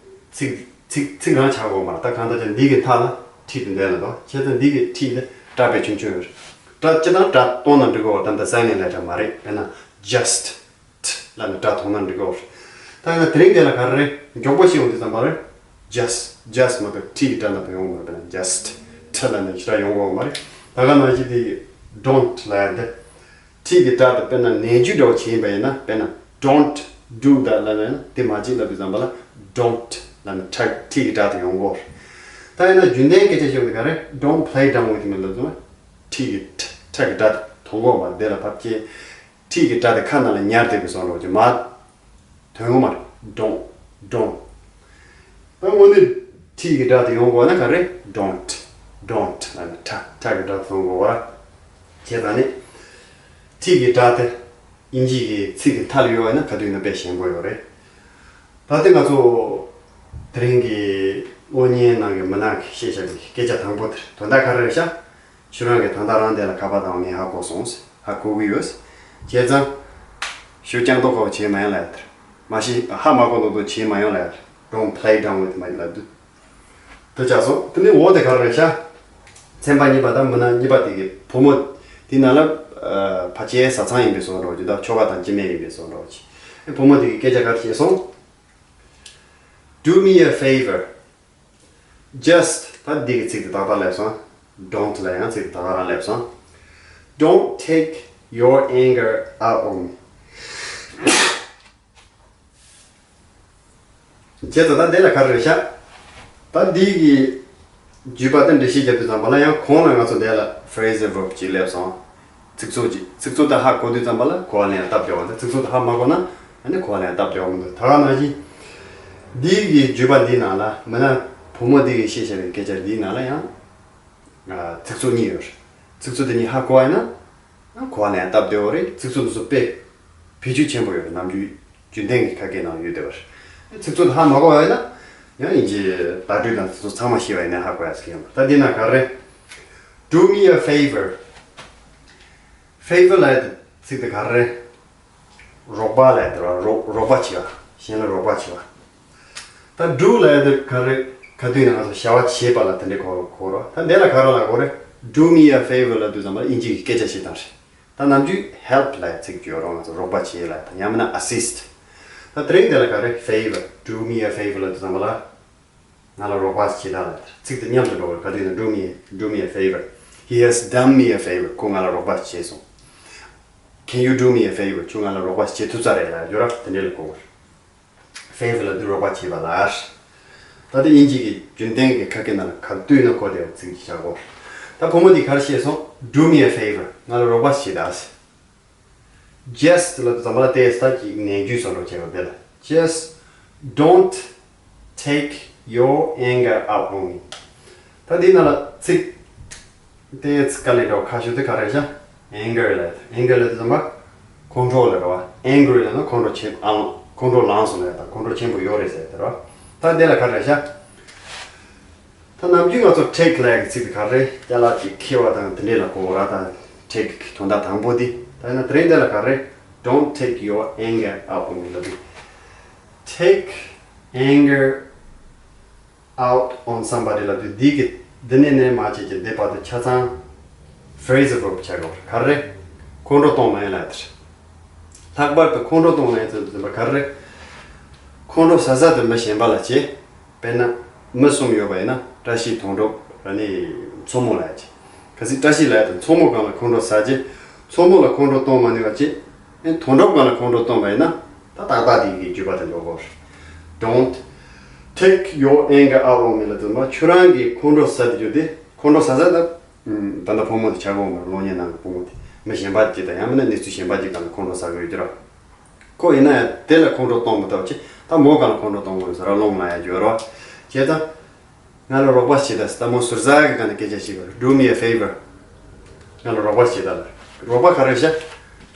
ཚིག་ཚིག་ཚིག་རང་ཆགས་གོ་མ་རེད། ད་གང་ལྟར་ཀྱང་འདི་གི་མཐའ་ལ་ཊི་དེ་བསྡད་ལ་འདུག་བྱས་ཙང་འདི་གི་ཊི་དེ་སྒྲ་དཔེ་ཆུང་ཆུང་ཡོད་རེད། སྒྲ་སྤྱིར་བཏང་སྒྲ་གཏོང་ན་འགྲིག་གོ་བ། ད་ལྟ་སའི་ལེན་ཊི་ལབ་ཡ་མ་རེད། དཔེར་ན་just ལབ་ནས་སྒྲ་མཐོང་ན་འགྲིག་གོ། ད་ཡིན་ན་དེ་རིང་འདི་ལ་ག་རེ་རེད། མགྱོགས་པོ་ཤེས་ཡོང་དུས་ཙམ་པ་རེད། just just མ་གཏོགས་ཊི་གི་སྒྲ་ལ་དུ་ཡོང་གི་མ་རེད། དཔེར་ན་just ཁྲ་ལབ་ནས་ཕྱི་ར་ཡོང་གོ་མ་རེད། ད་ག་ནང་བཞིན་དེ་don't ལབ་ཡ་དེ། ཊི་གི་སྒྲ་དེ་དཔེར་ན་ནས་འཇུག་འདྲ་བོ་བྱས་ཡིན་པ་ཡིན་ན། དཔེར་ན་don't do that ལབ་ན་དེ་མ་བྱེད་ལབ་དུས་ཙམ་པ་ལ་don't ལབ་ནས་ཁྲ་ཊི་གི་སྒྲ་དེ་ཡོང་གོ། ད་ཡིན་ན་རྒྱུན་ལྡན་སྐད་ཆ་ཤོད་དེ་ག་རེ། don't play dumb with me ལབ་དུས་ཊི་གི་ཁྲ་གི་སྒྲ་དེ་མཐོང་གོ་མ་རེད། དེ་ལ་བབ་ཀྱི། ཊི་གི་སྒྲ་དེ་ཁ་ནང་ལ་ཉར་བསྡད་པའི་བཟོ་འདྲ་བོ་ཅིག་མ། དོན་ངོ་མ་རེད། don't don't ད་དངོས་གནས་ཊི་གི་སྒྲ་དེ་ཡོང་དགོས་ན་ག་རེ། don't don't ལབ་ནས་ཁྲ་ཁྲ་གི་སྒྲ་དེ་ཡོང་དགོས་པ། བྱས་ཙང་ནི་ཊི་གི་སྒྲ་དེ་དབྱིན་ཇི་གི་ཚིག་གི་མཐའ་ལ་ཡོད་པ་ན་ག་དུས་ཡིན་ན་དཔེ་ཞན་པོ་ཡོད་རེད། ད་ལྟ་ང་ཚོ་དེ་རིང་གི་གློག་བརྙན་ནང་གི་མི་ནག་གིས་བཤད་བཞག་པའི་སྐད་ཆ་དང་པོ་དེར་དོན་དག་ག་རེ་རེད་ཤག་ཁྱོད་རང་གིས་ད་ལྟ་རང་དེ་ལ་ཁ་པར་བཏང་བ་ངས་ཧ་གོ་སོང་། ཧ་གོ་གི་ཡོད། བྱས་ཙང་ཞུ་རྐྱང་ཏོག་ཁ་བོ་བྱེད་མ་ཡོང་ལབ་ཡ་དེར། མ་གཞི་ཧ་མ་གོ་མདོག་མདོག་བྱེད་མ་ཡོང་ལབ་ཡ་དེར། Don't play dumb with me ལབ་དུས། དེ་ཆགས་སོང་། དེ་ནས་འོ་དེ་ག་རེ་རེད་ཤག་ཚན་པ་གཉིས་པ་དང་མི་སྣ་གཉིས་པ་དེ་གི་བུ་མོ་དེ་ནང་ལ་ཨ་ཕ་ཆེ་བཟའ་ཚང་ཡིན་པའི་བཟོ་འདྲ་བོ་ཅིག་དང་ཁྱོ་ག་དང་སྐྱེ་དམན་ཡིན་པའི་བཟོ་འདྲ་བོ་ཅིག་ཨེ་བུ་མོ་དེ་གི་སྐད་ཆ་ག་རེ་བཤད་སོང་། Do me a favor. Just ད་འདི་གི་ཚིག་དེ་ཏག་ཏག་སླེབས་སོང་། Don't ལ་ཡང་ཚིག་དེ་ཏག་ཏག་རང་སླེབས་སོང་། Don't take your anger out on me. བྱས་ཙང་ད་འདི་ལ་ག་རེ་རེད་ཤག་ད་འདི་གི་བརྗོད་པ་དེ་འགྲེལ་བཤད་རྒྱབ་དུས་ཙམ་པ་ལ་ཡང་གོང་ལ་ང་ཚོ་འདི་ལ་phrasal verb ཅིག་སླེབས་སོང་། ཚིག་ཚོགས་ཀྱི་ཚིག་ཚོགས་དེ་ཧ་གོ་དུས་ཙམ་པ་ལ་གོ་བ་ལེན་ཡ་སྟབས་བདེ་བ་དང་། ཚིག་ཚོགས་དེ་ཧ་མ་གོ་ན་ཨ་ནི་གོ་བ་ལེན་ཡ་སྟབས་བདེ་བ་མི་འདུག་ད་ག་ནང་བཞིན་འདི་གི་བརྗོད་པ་འདིའི་ནང་ལ་མི་སྣ་བུ་མོ་འདི་གིས་བཤད་བཞག་པའི་སྐད་ཆ་འདིའི་ནང་ལ་ཡང་ཨ་ཚིག་ཚོགས་གཉིས་ཡོད་རེད། ཚིག་ཚོགས་དེ་གཉིས་ཧ་གོ་བ་ཡིན་ན་ཨ་གོ་བ་ལེན་ཡ་སྟབས་བདེ་བ་རེད། ཚིག་ཚོགས་འདི་ཚོ་དཔེ་བེད་སྤྱོད་ཆེན་པོ་ཡོད་རེད། ནམ་རྒྱུན་རྒྱུན་ལྡན་གྱི་ཁ་སྐད་ནང་ཡོད་བསྡད་པ་རེད། ཚིག་ཚོགས་དེ་ཧ་མ་གོ་བ་ཡིན་ན་ཡང་དབྱིན་ཇིའི་བརྡ་སྤྲོད་དང་དེ་ཚོ་ཚང་མ་ཤེས་པ་ཡིན་ན་ཧ་གོ་ཡ་ཟེར་གྱི་ཡོད་མ་རེད། ད་འདི་ན་ག་རེ། Do me a favor. Favor ལབ་ཡ་ཚིག་དེ་ག་རེ། རོགས་པ་ལབ་ཡ་དེ་རོགས་རོགས་པ་བྱེད་པ། གཞན་ལ་རོགས་པ་བྱེད་པ། ད་do ལབ་ཡ་དེ་ག་རེ། ག་དུས་ཡིན་ན་ང་ཚོ་བྱ་བ་བྱེད་པ་ལ་དེ་འདྲའི་གོ་གོ་རོགས། ད་འདི་ལ་ག་རེ་ལབ་དགོས་རེད། Do me a favor ལབ་དུས་ཙམ་པ་ལ་དབྱིན་ཇི་གི་སྐད་ཆ་བཤད་སྟངས་རེད། ད་ནམ་རྒྱུན་help ལབ་ཡ་ཚིག་བརྗོད་རོགས། ང་ཚོ་རོགས་པ་བྱེད་ལབ་ཡ་དང་ཡང་མིན་ན་assist། ད་དེ་རིང་འདི་ལ་ག་རེ། favor. Do me a favor ལབ་དུས་ཙམ་པ་ལ། ང་ལ་རོགས་པ་བྱེད་དང་ལབ། ཚིག་དེ་མཉམ་དུ་འགྲོ་བར་ག་དུས་ན། Do me, do me a favor. He has done me a favor. ཁོས་ང་ལ་རོགས་པ་བྱས་སོང་། Can you do me a favor? ཁྱོད་ང་ལ་རོགས་པ་བྱེད་ཐུབ་ས་རེད་ལབ་ཡོད་ར། དེ་འདྲ་ལ་གོ་བར། Favor ལབ་དུས་རོགས་པ་བྱེད་པ་ལ། ད་དེ་དབྱིན་ཇི་གི་རྒྱུན་ལྡན་གྱི་ཁ་སྐད་ནང་ལ་ག་དུས་ན་གོ་བདེ་བའི་ཚིག་ཅིག་བཞག་གོ། ད་བུ་མོ་འདིས་ག་རེ་བཤད་སོང་། Do me a favor. ང་ལ་རོགས་པ་བྱེད་དང་། Just ལབ་དུས་ཙམ་པ་ལ་དེ་ས་ཀྱི་ནས་རྒྱུ་བཟོ་འདྲ་བྱས་པ་དེ་ལ། Just don't take your anger out on me. ད་འདི་ནང་ལ་ཚིག་དེ་ཚིག་དཀའ་ལས་འདྲ་བོ་ཁ་ཤོ་དེ་ག་རེ་ཤག anger ལབ། anger ལབ་དུས་ཙམ་པ་control ལབ་རེད་བ། angry ལབ་ན་control ཆེན་ཨང་control ལངས་སོང་ལབ་ཡ་དང་control ཆེན་པོ་ཡོད་རེད་ཟེར་དེ་རེད་བ། ད་འདི་ལ་ག་རེ་ཤག་ད་ནམ་རྒྱུན་ང་ཚོ་take ལབ་ཡག་གི་ཚིག་དེ་ག་རེ། ཅ་ལག་ཅིག་འཁྱེར་བ་དང་དེ་འདྲས་ལ་གོ་ར། ད་take གི་དོན་དག་དང་པོ་འདི། ད་ཡིན་ན་དེ་རིང་འདི་ལ་ག་རེ། Don't take your anger out on me ལབ་དུས། Take anger out on somebody ལབ་དུས་འདི་གི་འདི་ནས་ནས་མ་བྱས་ཀྱི་འདི་བར་དུ་ཆ་ཚང་phrasal verb ཆགས་ཡོད་རེད། ག་རེ། ཁོང་ཁྲོ་གཏོང་མ་ཡིན་ལབ་དེར། ལྷག་པར་དུ་ཁོང་ཁྲོ་གཏོང་མཁན་ཚོ་འཛིན་པ་ག་རེ་རེད། ཁོང་ཁྲོ་ཟ་ཟ་དུ་མི་གཞན་པ་ལ་བྱེད། དཔེར་ན། མི་གསུམ་ཡོད་པ་ཡིན་ན་བཀྲ་ཤིས་དོན་གྲུབ་ཨ་ནི་མཚོ་མོ་ལ་བྱེད། གལ་སྲིད་བཀྲ་ཤིས་ལ་ཡ་དང་མཚོ་མོ་སྒང་ལ་ཁོང་ཁྲོ་ཟ་བྱེད། མཚོ་མོ་ལ་ཁོང་ཁྲོ་གཏོང་མ་ནུས་པ་བྱེད། ཨེ་དོན་གྲུབ་སྒང་ལ་ཁོང་ཁྲོ་གཏོང་པ་ཡིན་ན་ད་ཏག་ཏག་དེ་གི་བརྒྱུད་པ་དེ་འགྲོ་དགོས། Don't take your anger out on me ལ་འཛིན་པ་ཁྱོད་རང་གི་ཁོང་ཁྲོ་ཟ་དེ་རྒྱུ་དེ་ཁོང་ཁྲོ་ཟ་ཟ་ད། ད་ལྟ་ཕོ་མོ་དེ་ཆགས་ཡོང་བར་གློག་བརྙན་ནང་གི་ཕོ་མོ་དེ་མི་གཞན་པ་ཅིག་དང་ཡང་མིན་ན་གནས་ཚུལ་གཞན་པ་ཅིག་སྒང་ལ་ཁོང་ཁྲོ་ཟ་གི་ཡོད་ཀྱི་ར། ཁོ་ཡིན་ན་ཡང་དེ་ལ་ཁོང་ཁྲོ་གཏོང་མི་ཐུབ་ཅེ་ད་མོ་སྒང་ལ་ཁོང་ཁྲོ་གཏོང་དགོས་ཟེར་ར་སློང་ལ་ཡ་ཡོད་ར། བྱས་ཙང་། ང་ལ་རོགས་པ་བྱེད་ད་ཟེར་ད་མོ་ཟུར་ཟ་གི་སྒང་ལ་སྐད་ཆ་བཤད་གི་ར། Do me a favor. ང་ལ་རོགས་པ་བྱེད་ད་ལ། རོགས་པ་ག་རེ་བྱ།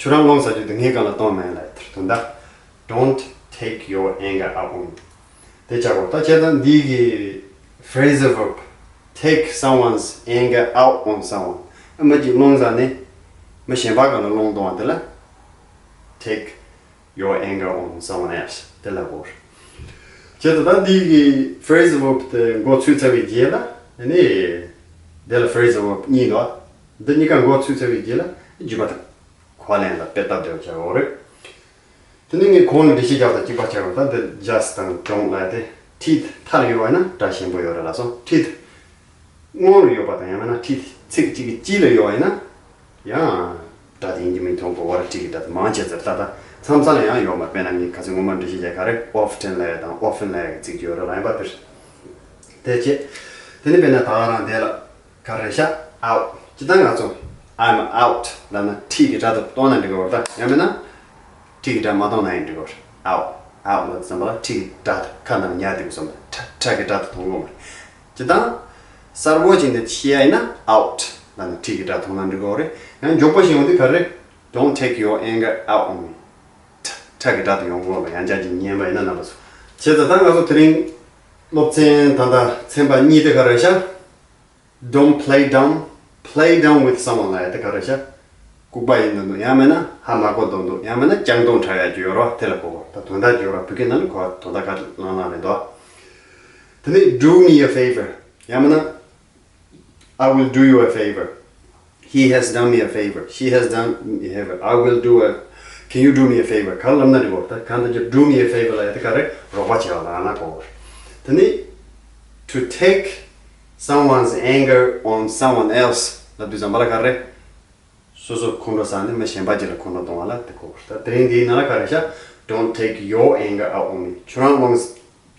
ཁྱོད་རང་སློང་ཟ་རྒྱུ་དེ་ངའི་སྒང་ལ་གཏོང་མ་ཡིན་ལ་ཡ་དེར་དོན་དག Don't take your anger out on me. དེ་ཆགས་པ་ད་བྱས་ཙང་འདི་གི་phrasal verb take someone's anger out on someone. ཨ་མ་གཅིག་སློང་ཟ་ནི་མི་གཞན་པ་གང་ལ་སློང་གཏོང་བ་དེ་ལ་take your anger on someone else དེ་ལ་གོ། བྱས་ཙང་ད་འདི་གི་phrasal verb དེ་མགོ་ཚུད་ཚར་བའི་རྗེས་ལ་ནི་དེ་ལ་phrasal verb གཉིས་འདུག་འདི་གཉིས་ཀ་མགོ་ཚུད་ཚར་བའི་རྗེས་ལ་བརྒྱུད་པ་དང་གོ་བ་ལེན་ལ་དཔེ་སྟབས་བདེ་བ་ཆགས་ཡོད་རེད། དེ་ནས་ངས་གོང་ལ་འགྲེལ་བཤད་རྒྱག་དང་གཅིག་པ་བྱས་པ་ད་འདི་just དང་don't ལབ་དེ་teeth མཐའ་ལ་ཡོད་པ་ཡིན་ན་སྒྲ་ཞན་པོ་ཡོད་རེད་ལ་སོ། teeth སྔོན་ལ་ཡོད་པ་དང་ཡང་མིན་ན་teeth ཚིག་གཅིག་གི་དཀྱིལ་ལ་ཡོད་པ་ཡིན་ན་ཡང་སྒྲ་དེ་ཡིན་གྱི་མིན་མཐོང་གི་བར་teeth གི་སྒྲ་དེ་མང་ཆེ་ཚར་ད་ད་མཚམས་མཚམས་ལ་ཡང་ཡོད་མ་དཔེར་ན་ངས་ཁ་སང་སྔོན་མ་འགྲེལ་བཤད་རྒྱག་ག་རེ་often ལབ་ཡ་དང་often ལབ་ཡ་གི་ཚིག་ཅིག་ཡོད་རེད་ལ་ཡིན་པ་དེར་དེ་བྱས་དེ་ནི་དཔེར་ན་ད་ག་རང་དེ་ལ། ག་རེ་ཤག out ཇི་ལྟར་ང་ཚོ་I'm out ལབ་ན་ཊི་གི་སྒྲ་དེ་གཏོང་ན་འགྲིག་གི་རེད་ད། ཡང་མིན་ན་ཊི་གི་སྒྲ་མ་གཏོང་ན་ཡང་འགྲིག་གི་རེད། out out ལབ་ཙམ་པ་ལ་ཊི་གི་སྒྲ་དེ་ཁ་ནང་ཉར་བསྡད་དགོས་བསམ་ན་ཁྲ་ཁྲ་གི་སྒྲ་དེ་གཏོང་དགོས་མ་རེད། ཇི་ལྟར་གསལ་པོ་ཅིག་ནས་བཤད་ཡ་ཡིན་ན་out ལབ་ན་ཊི་གི་སྒྲ་གཏོང་ན་འགྲིག་གི་རེད། ཡང་མགྱོགས་པོ་ཞིག་ཡོང་དུས་ག་རེ། Don't take your anger out on me. ཁྲ་ཁྲ་གི་སྒྲ་དེ་ཡོང་གི་རེད་པ། ཡང་བསྐྱར་ཅིག་ཉན་པ་ཡིན་ན་རྣམ་པ་ཚོ། བྱས་ཙང་ད་ང་ཚོ་དེ་རིང་སློབ་ཚན་ད་ལྟ་ཚན་པ་གཉིས་དེ་ག་རེ་ཤག Don't play dumb. Play dumb with someone ལབ་ཡ་དེ་ག་རེ་ཤག་ལྐུགས་པ་ཡིན་མདོག་མདོག་ཡང་མིན་ན་ཧ་མ་གོ་མདོག་མདོག་ཡང་མིན་ན་སྤྱང་གདོང་འཁྲབ་ཡ་ཅིག་ཡོད་རེད་པ། དེ་ལ་གོ་གོ་ད་དོན་དག་ཅིག་ཡོད་རེད་པ། བོད་སྐད་ནང་ལ་གོ་བ་དོན་དག་ག་རེ་ལངས་ལངས་རེད་འདུག་དེ་ནས་do me a favor ཡང་མིན་ན། I will do you a favor. He has done me a favor. She has done me a favor. I will do a. Can you do me a favor? ག་རེ་ལབ་ན་འགྲིག་གོ་ད་གང་ལྟར་ཀྱང་do me a favor ལབ་ཡ་དེ་ག་རེ་རོགས་པ་བྱེད་པ་ལ་ང་ན་གོ་དེ་ནི། To take someone's anger on someone else ལབ་དུས་ཙམ་པ་ལ་ག་རེ། སོ་སོ་ཁོང་ཁྲོ་ཟ་ནས་མི་གཞན་པ་ཅིག་ལ་ཁོང་ཁྲོ་གཏོང་བ་ལ་དེ་གོ་ད་དེ་རིང་འདིའི་ནང་ལ་ག་རེ་ཤག Don't take your anger out on me. ཁྱོད་རང་དབང་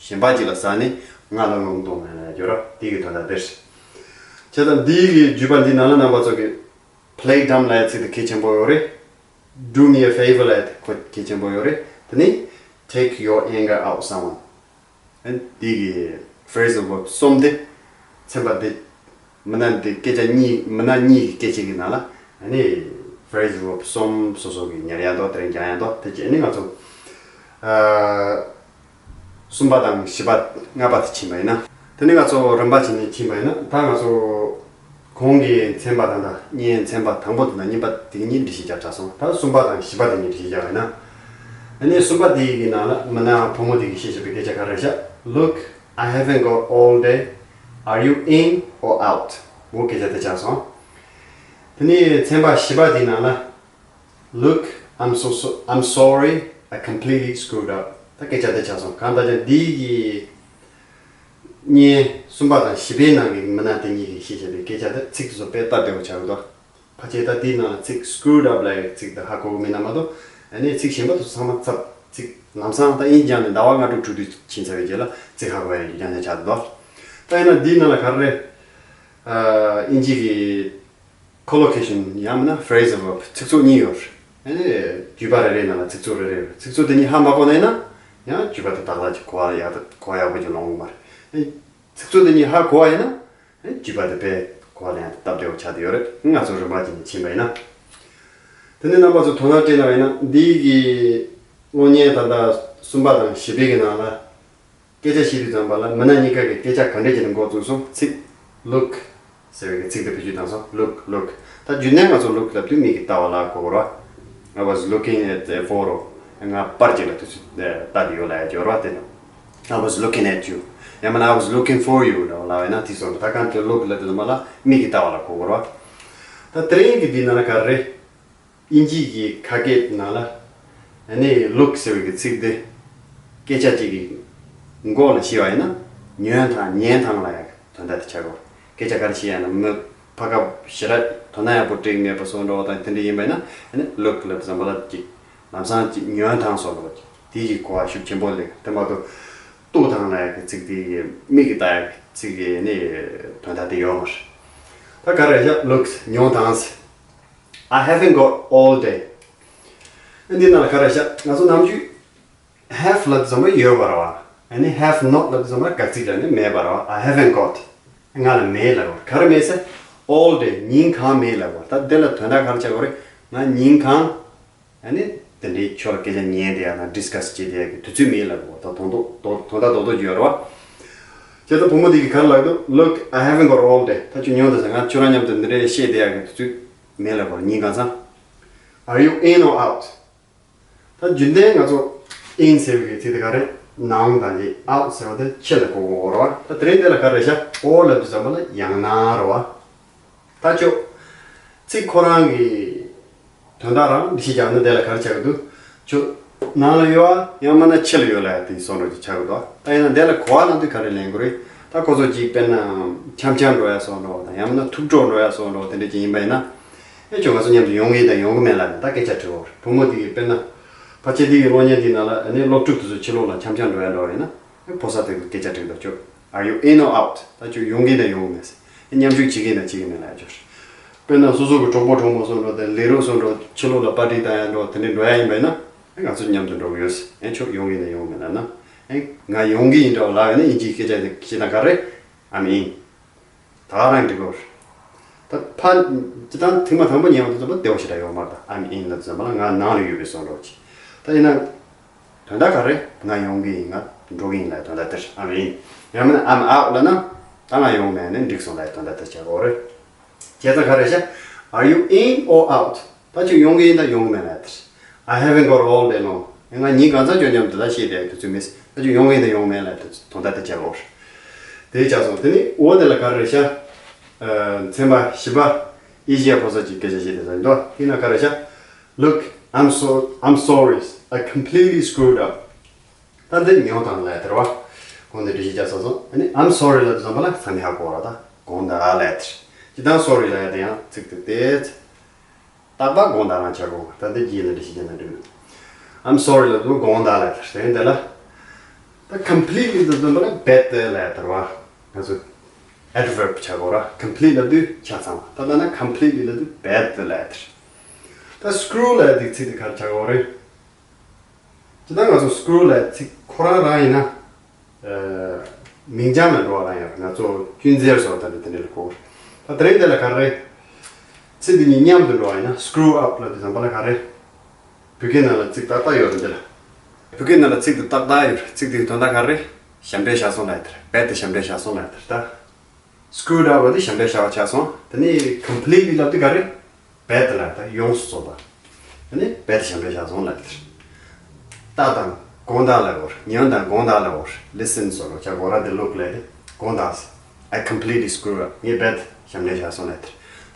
གཞན་པ་ཅིག་ལ་ཟ་ནས་ང་ལ་དབང་གཏོང་མེད་ལ་ཡོད་ར་དེ་གི་དོན་དག་དེ་རེད། བྱས་ཙང་འདི་གི་བརྒྱུད་པ་འདི་ནང་ལ་རྣམ་པ་ཚོ་གི་play dumb ལབ་ཡ་ཚིག་དེ་གལ་ཆེན་པོ་ཡོད་རེད། Do me a favor ལབ་ཡ་དེ་ཁོ་གལ་ཆེན་པོ་ཡོད་རེད། དེ་ནི་take your anger out someone འདི་གི་phrasal verb གསུམ་དེ་ཚན་པ་འདི་མི་སྣ་འདི་སྐད་ཆ་གཉིས་མི་སྣ་གཉིས་ཀྱི་སྐད་ཆ་གི་ནང་ལ་ཨ་ནི་phrasal verb གསུམ་སོ་སོ་གི་ཉར་ཡ་འདུག་དེ་རིང་རྒྱག་ཡ་འདུག་དེ་རྗེས་ནི་ང་ཚོ་ཨ། གསུམ་པ་དང་བཞི་པ་ལྔ་པ་དེ་ཕྱིན་པ་ཡིན་ན། དེ་ནི་ང་ཚོ་རིམ་པ་བྱས་ནས་ཕྱིན་པ་ཡིན་ན་ད་ང་ཚོ་གོང་གི་ཚན་པ་དང་ད་བརྙན་ཚན་པ་དང་པོ་དེ་དང་གཉིས་པ་དེ་གཉིས་འགྲེལ་བཤད་རྒྱག་ཚར་སོང་། ད་གསུམ་པ་དང་བཞི་པ་དེ་གཉིས་འགྲེལ་བཤད་རྒྱག་པ་ཡིན་ན། ཨ་ནི་གསུམ་པ་དེ་གི་ནང་ལ་མི་སྣ་བུ་མོ་དེ་གིས་བཤད་བཞིན་པའི་སྐད་ཆ་ག་རེ་ཤག Look, I haven't got all day. Are you in or out? འོ་སྐད་ཆ་དེ་ཆགས་སོང་། དེ་ནི་ཚན་པ་བཞི་པ་དེའི་ནང་ལ། Look, I'm so, so, I'm sorry, I completely screwed up. ད་སྐད་ཆ་དེ་ཆགས་སོང་། གང་ལྟར་ཀྱང་འདི་གི་བརྙན་གསུམ་པ་དང་བཞི་པའི་ནང་གི་མི་སྣ་དེ་གཉིས་ཀྱིས་བཤད་བཞིན་པའི་སྐད་ཆ་དེ་ཚིག་དེ་ཚོ་དཔེ་སྟབས་བདེ་བོ་ཆགས་ཀྱི་འདུག་ཕལ་ཆེར་ད་འདིའི་ནང་ལ་ཚིག་screwed up ལབ་ཡའི་ཚིག་དེ་ཧ་གོ་གི་མིན་ན་མ་གཏོགས། ཨ་ནི་ཚིག་གཞན་པ་དེ་ཚོ་ཚང་མ་ཚབ་ཚིག་ལམ་སང་ད་དབྱིན་ཇི་ནས་ཟླ་བ་ལྔ་དྲུག་དྲུག་དུས་ཕྱིན་ཚར་བའི་རྗེས་ལ་ཚིག་ཧ་གོ་ཡ་ཡོད་རྒྱུ་རྐྱང་རྐྱང་ཆགས་འདུག་ད་ཡིན་ན་འདིའི་ནང་ལ་ག་རེ་རེད། ཨ། དབྱིན་ཇི་གི་collocation ཡང་མིན་ན་phrasal verb ཚིག་ཚོགས་གཉིས་ཡོད་རེད། ཨ་ནི་བརྒྱུད་པ་རེ་རེའི་ནང་ལ་ཚིག་ཚོགས་རེ་རེ་ཡོད་རེད། ཚིག་ཚོགས་དེ་གཉིས་ཧ་མ་གོ་ན་ཡིན་ན་ཡང་བརྒྱུད་པ་དེ་ཏག་ཏག་ཅིག་གོ་བ་ཡག་གོ་བ་ཡག་པོ་ཅིག་ལོང་གི་མ་རེད། ཨ་ནི་ཚིག་ཚོགས་དེ་གཉིས་ཧ་གོ་བ་ཡིན་ན། བརྒྱུད་པ་དེ་དཔེ་གོ་བ་ལེན་སྟབས་བདེ་བོ་ཆགས་བསྡད་ཡོད་རེད། ང་ཚོ་རིམ་པ་བྱས་ནས་ཕྱིན་པ་ཡིན་ན། དེ་ནས་རྣམ་པ་ཚོ་དོ་སྣང་སྤྲད་གནང་བ་ཡིན་ན་འདི་གི་གློག་བརྙན་ད་ལྟ་གསུམ་པ་དང་བཞི་པའི་གི་ནང་ལ་སྐད་ཆ་བཤད་དུས་ཙམ་པ་ལ་མི་སྣ་གཉིས་ཀ་གི་སྐད་ཆ་ག་འདྲས་བྱས་ནས་འགོ་བཙུགས་སོང་། ཚིག look ཟེར་བའི་གི་ཚིག་དེ་བེད་སྤྱོད་བཏང་སོང་། look, look. ད་རྒྱུན་ལྡན་ང་ཚོ་look ལབ་དུས་མིག་གིས་ལྟ་བ་ལ་གོ་དགོས་རེད། I was looking at a photo. ང་པར་ཅིག་ལ་དུས་ཚོད་ལྟ་བསྡད་ཡོད་ལབ་ཡ་ཅིག་ཡོད་རེད་པ། དེ་ནི། I was looking at you. ཡང་མིན་ན་I was looking for you ལབ་ལབ་ཡིན་ན་དེ་ཚོ་ད་གང་དུ་look ལབ་དུས་ཙམ་པ་ལ་མིག་གིས་ལྟ་བ་ལ་གོ་དགོས་རེད་པ། ད་དེ་རིང་གི་འདི་ནང་ལ་ག་རེ་རེད། དབྱིན་ཇི་གི་ཁ་སྐད་ནང་ལ་ ཨ་ནི་look ཟེར་བའི་གི་ཚིག་དེ་སྐད་ཆ་གཅིག་གི་མགོ་ལ་བཤད་པ་ཡིན་ན། ཉོན་དང་ཉན་དང་ལ་ཡང་དོན་དག་དེ་ཆགས་དགོས། སྐད་ཆ་ག་རེ་བཤད་ཡ་ན་མི་ཕ་སྐད་ཞེ་དྲག་དོ་སྣང་ཡག་པོ་སྤྲད་མེད་པ་བཟོ་འདྲ་བ་དང་དེ་འདྲ་ཡིན་པ་ཡིན་ན། ཨ་ནི་look ལབ་དུས་ཙམ་པ་ལ་ཅིག་ལམ་སང་ཅིག་ཉོན་དང་བཟོ་འདྲ་བ་ཅིག་དེ་ཡི་གོ་བ་ཤུགས་ཆེན་པོ་སླེབས། དེ་མ་གཏོགས་ལྟོས་དང་ལ་ཡང་གི་ཚིག་དེ་མིག་གིས་ལྟ་ཡག་གི་ཚིག་གི་ནི་དོན་དག་དེ་ཡོད་མ་རེད། ད་ག་རེ་བྱ། look ཉོན་དང་ཟེར། I haven't got all day. འདི་ནང་ལ་ག་རེ་བྱ། ང་ཚོ་ནམ་རྒྱུན་have ལབ་དུས་ཙམ་པ་ཡོད་པ་རེད་བ། ཨ་ནི་have not ལབ་དུས་ཙམ་པ་དགག་ཚིག་རེད། ཨ་ནི་མེད་པ་རེད་བ། I haven't got. ང་ལ་མེད་ལབ་པ་ག་རེ་མེད་ཟེར། all day ཉིན་གང་མེད་ལབ་པ། ད་འདི་ལ་དོན་དག་ག་རེ་བྱ་དགོས་རེད། ང་ཉིན་གང་ཨ་ནི་དེ་འདྲའི་ཕྱོགས་ལ་སྐད་ཆ་ཉན་བསྡད་ཡ་དང་discuss བྱེད་བསྡད་ཡ་གི་དུས་ཚོད་མེད་ལབ་པ། ད་དོན་དག་དོན་དག་རྡོག་རྡོག་ཅིག་ཡོད་རེད་བ། བྱས་ཙང་བུ་མོ་དེ་གིས་ག་རེ་ལབ་འདུག Look, I haven't got all day. ད་ཁྱོད་ཉོན་དང་ཟེར། ང་ཁྱོད་རང་མཉམ་དུ་འདི་འདྲའི་བཤད་བསྡད་ཡ་གི་དུས་ཚོད་མེད་ལབ་པ་རེད། ཉིན་གང་ཚང་། Are you in or out? ད་རྒྱུན་ལྡན་ང་ཚོ་in ཟེར་བའི་ཚིག་དེ་ག་རེ་ནང་དང་གཅིག out ཟེར་བ་དེ་ཕྱི་ལ་གོ་དགོས་རེད་བ། ད་དེ་རིང་འདི་ལ་ག་རེ་བྱ། or ལབ་དུས་ཙམ་པ་ལ་ཡང་ན་རེད་བ། ད་ཁྱོད་ཚིག་ཁོ་རང་གི་དོན་དག་རང་འདི་ཞིག་ཀྱང་ནི་འདི་ལ་ག་རེ་ཆགས་ཀྱི་འདུག་ཁྱོད་ནང་ལ་ཡོད་ཨ་ཡང་མིན་ན་ཕྱི་ལ་ཡོད་ལབ་ཡ་དེ་བཟོ་འདྲ་ཅིག་ཆགས་ཀྱི་འདུག་ད་ཡིན་ན་འདི་ལ་གོ་བ་ལེན་དུས་ག་རེ་ལེན་དགོས་རེད། ད་ཁོ་ཚོ་གཅིག་དཔེར་ན་འཆམ་འཆམ་འགྲོ་ཡ་བཟོ་འདྲ་བ་དང་ཡང་མིན་ན་ཐུག་འཕྲད་འགྲོ་ཡ་བཟོ་འདྲ་བ་དེ་འདྲ་ཅིག་ཡིན་པ་ཡིན་ན། ཨེ་ཁྱོད་ང་ཚོ་མཉམ་དུ་ཡོང་གི་ཡིན་དང་ཡོང་གི་མེད་ལབ་ནས་ད་སྐད་ཆ་དྲི་བ་རེད། བུ་མོ་དེ་གིས་དཔེར་ན་ཕལ་ཆེར་དེ་གི་གློག་བརྙན་དེའི་ནང་ལ་ཨ་ནི་སློབ་ཕྲུག་དེ་ཚོ་ཕྱི་ལོགས་ལ་འཆམ་འཆམ་འགྲོ་ཡ་འདྲ་བ་ཡིན་ན། ཨེ་ཕོ་གསར་དེ་གིས་སྐད་ཆ་དྲིས་འདུག་ཁྱོད། Are you in or out? ད་ཁྱོད་ཡོང་གི་ཡིན་དང་ཡོང་གི་མེད་ཟེར། ཨེ་མཉམ་ཞུགས་བྱེད་ཀྱི་ཡིན་དང་བྱེད་ཀྱི་མེད་ལབ་ཡ་ཅིག་རེད། དཔེར་ན་སོ་སོ་གི་གྲོགས་པོ་གྲོགས་མོ་བཟོ་འདྲ་དང་ལས་རོགས་བཟོ་འདྲ་ཕྱི་ལོགས་ལ་པར་ཊི་བཏང་ཡ་འདྲ་དེ་འདྲ་འགྲོ་ཡ་ཡིན་པ་ཡིན་ན། ཨེ་ང་ཚོ་མཉམ་དུ་འགྲོ་གི་ཡོད་ཟེར། ཨེ་ཁྱོད་ཡོང་གི་ཡིན་དང་ཡོང་གི་མེད་ལབ་ན། ཨེ་ང་ཡོང་གི་ཡིན་འདྲ་བ་ལབ་ཡོད་ན་དབྱིན་ཇིའི་སྐད་ཆ་དེ་བཤད་ན་ག་རེ། I'm in. ད་ག་རང་འགྲིག་གོ། ད་ཕ་ཅི་ཐང་ཐེངས་མ་དང་པོ་ཉན་པ་དེ་ཚོ་བདེ་བོ་ཞེ་དྲག་ཡོད་མ་རེད། ད་I'm in ལབ་ཙམ་པ་ལ་ང་ནང་ལ་ཡོད་པའི་བཟོ་འདྲ་ཅིག་ད་ཡིན་ན་དོན་དག་ག་རེ། ང་ཡོང་གི་ཡིན། ང་འགྲོ་གི་ཡིན་ལབ་དོན་དག་དེར་I'm in། ཡང་མིན་ན་I'm out ལབ་ན་ད་ང་ཡོང་མེད་ནས་འགྲིག་སོང་ལབ་དོན་དག་དེར་བྱ་དགོས་རེད། བྱས་ཙང་ག་རེ་བྱ། Are you in or out? ད་ཁྱོད་ཡོང་གི་ཡིན་ད་ཡོང་གི་མེད་ལབ་དེར། I haven't got all day long. ང་ཉིན་གང་ཚང་ཁྱོད་མཉམ་དུ་ད་བཤད་བསྡད་དུས་ཚོད་མེད། ད་ཁྱོད་ཡོང་གི་ཡིན་ད་ཡོང་གི་མེད་ལབ་དེ་དོན་དག་དེ་བྱ་དགོས་རེད། དེ་བྱས་སོང་། དེ་ནི་འོ་དེ་ལ་ག་རེ་བྱ། ཨ་ཚན་པ་བཞི་པ། ཨེ་ཤི་ཡ་ཕོ་གསར་གྱི་སྐད་ཆ་བཤད་དེ་ཟེར་འདུག་དེ་ན་ག་རེ་བྱ། Look, I'm so I'm sorry. I completely screwed up. ད་འདི་ཉོན་དང་ལབ་དེ་རེད་བ། གོང་དུ་འགྲེལ་བཤད་རྒྱག་ཚར་སོང་། ཨ་ནི་I'm sorry ལབ་དུས་ཙམ་པ་ལ་ཚང་མས་ཧ་གོ་ར། ད་དགོངས་དག་ལབ་དེ་རེད། ཇི་ལྟར་sorry ལབ་ཡ་དེ་ཡང་ཚིག་དེ་དེ། རྟག་པར་དགོངས་དག་རང་ཆགས་དགོས། ད་འདི་རྗེས་ལ་འགྲེལ་བཤད་རྒྱག་ན་འགྲིག I'm sorry ལབ་དུས་དགོངས་དག་ལབ་དེ་རེད། དེ་ལ་ད་completely ལབ་དུས་ཙམ་པ་ལ་bad ལབ་དེ་རེད་བ། ང་ཚོ་adverb ཆགས་དགོས་ར། complete ལབ་དུས་ཆ་ཚང་བ། ད་ལྟ་ན་completely ལབ་དུས་bad ལབ་དེ་རེད། ད་screw ལབ་དེ་ཚིག་དེ་ག་རེ་ཆགས་དགོས་རེད། ཇི་ལྟར་ང་ཚོ་screw ལབ་ཚིག་ཁོ་རང་རང་ཡིན་ན། ཨ་མིང་རྐྱང་ལ་འགྲོ་བ་རང་ཡོད། ང་ཚོ་གཅུན་གཟེར་སོགས་དང་དེ་འདྲ་ལ་གོ། ད་དེ་རིང་དེ་ལ་ག་རེ། ཚིག་འདི་གཉིས་མཉམ་དུ་འགྲོ་བ་ཡིན་ན་screw up ལབ་དུས་ཙམ་པ་ལ་ག་རེ། བོད་སྐད་ནང་ལ་ཚིག་ཏག་ཏག་ཡོད་རེད་འདི་ལ། བོད་སྐད་ནང་ལ་ཚིག་འདི་ཏག་ཏག་ཡོད་རེད། ཚིག་འདིའི་དོན་དག་ག་རེ། ཞབས་འདྲེན་བཞག་སོང་ལབ་དེ་རེད། རྦད་དེ་ཞབས་འདྲེན་བཞག་སོང་ལབ་དེ་རེད་ད། screwed up ལབ་དེ་ཞབས་འདྲེན་བཞག་པ་ཆགས་སོང་། དེ་ནས་completely ལབ་དེ་ག་རེ། རྦད་དེ་ལབ་ད་ཡོངས་སུ་རྫོགས་པ། དེ་ནས་རྦད་དེ་ཞབས་འདྲེན་བཞག་སོང་ལབ་དེ་རེད། ལྟ་དང་དགོངས་དག་ལབ་དགོས་རེད། ཉོན་དང་དགོངས་དག་ལབ་དགོས་རེད། listen སོགས་ལ་བྱ་དགོས་ར། དེ་look ལབ་དེ་དགོངས་དག་ཟེར། I completely screwed up. ངས་རྦད་དེ་ཞབས་འདྲེན་བཞག་སོང་ལབ་དེ་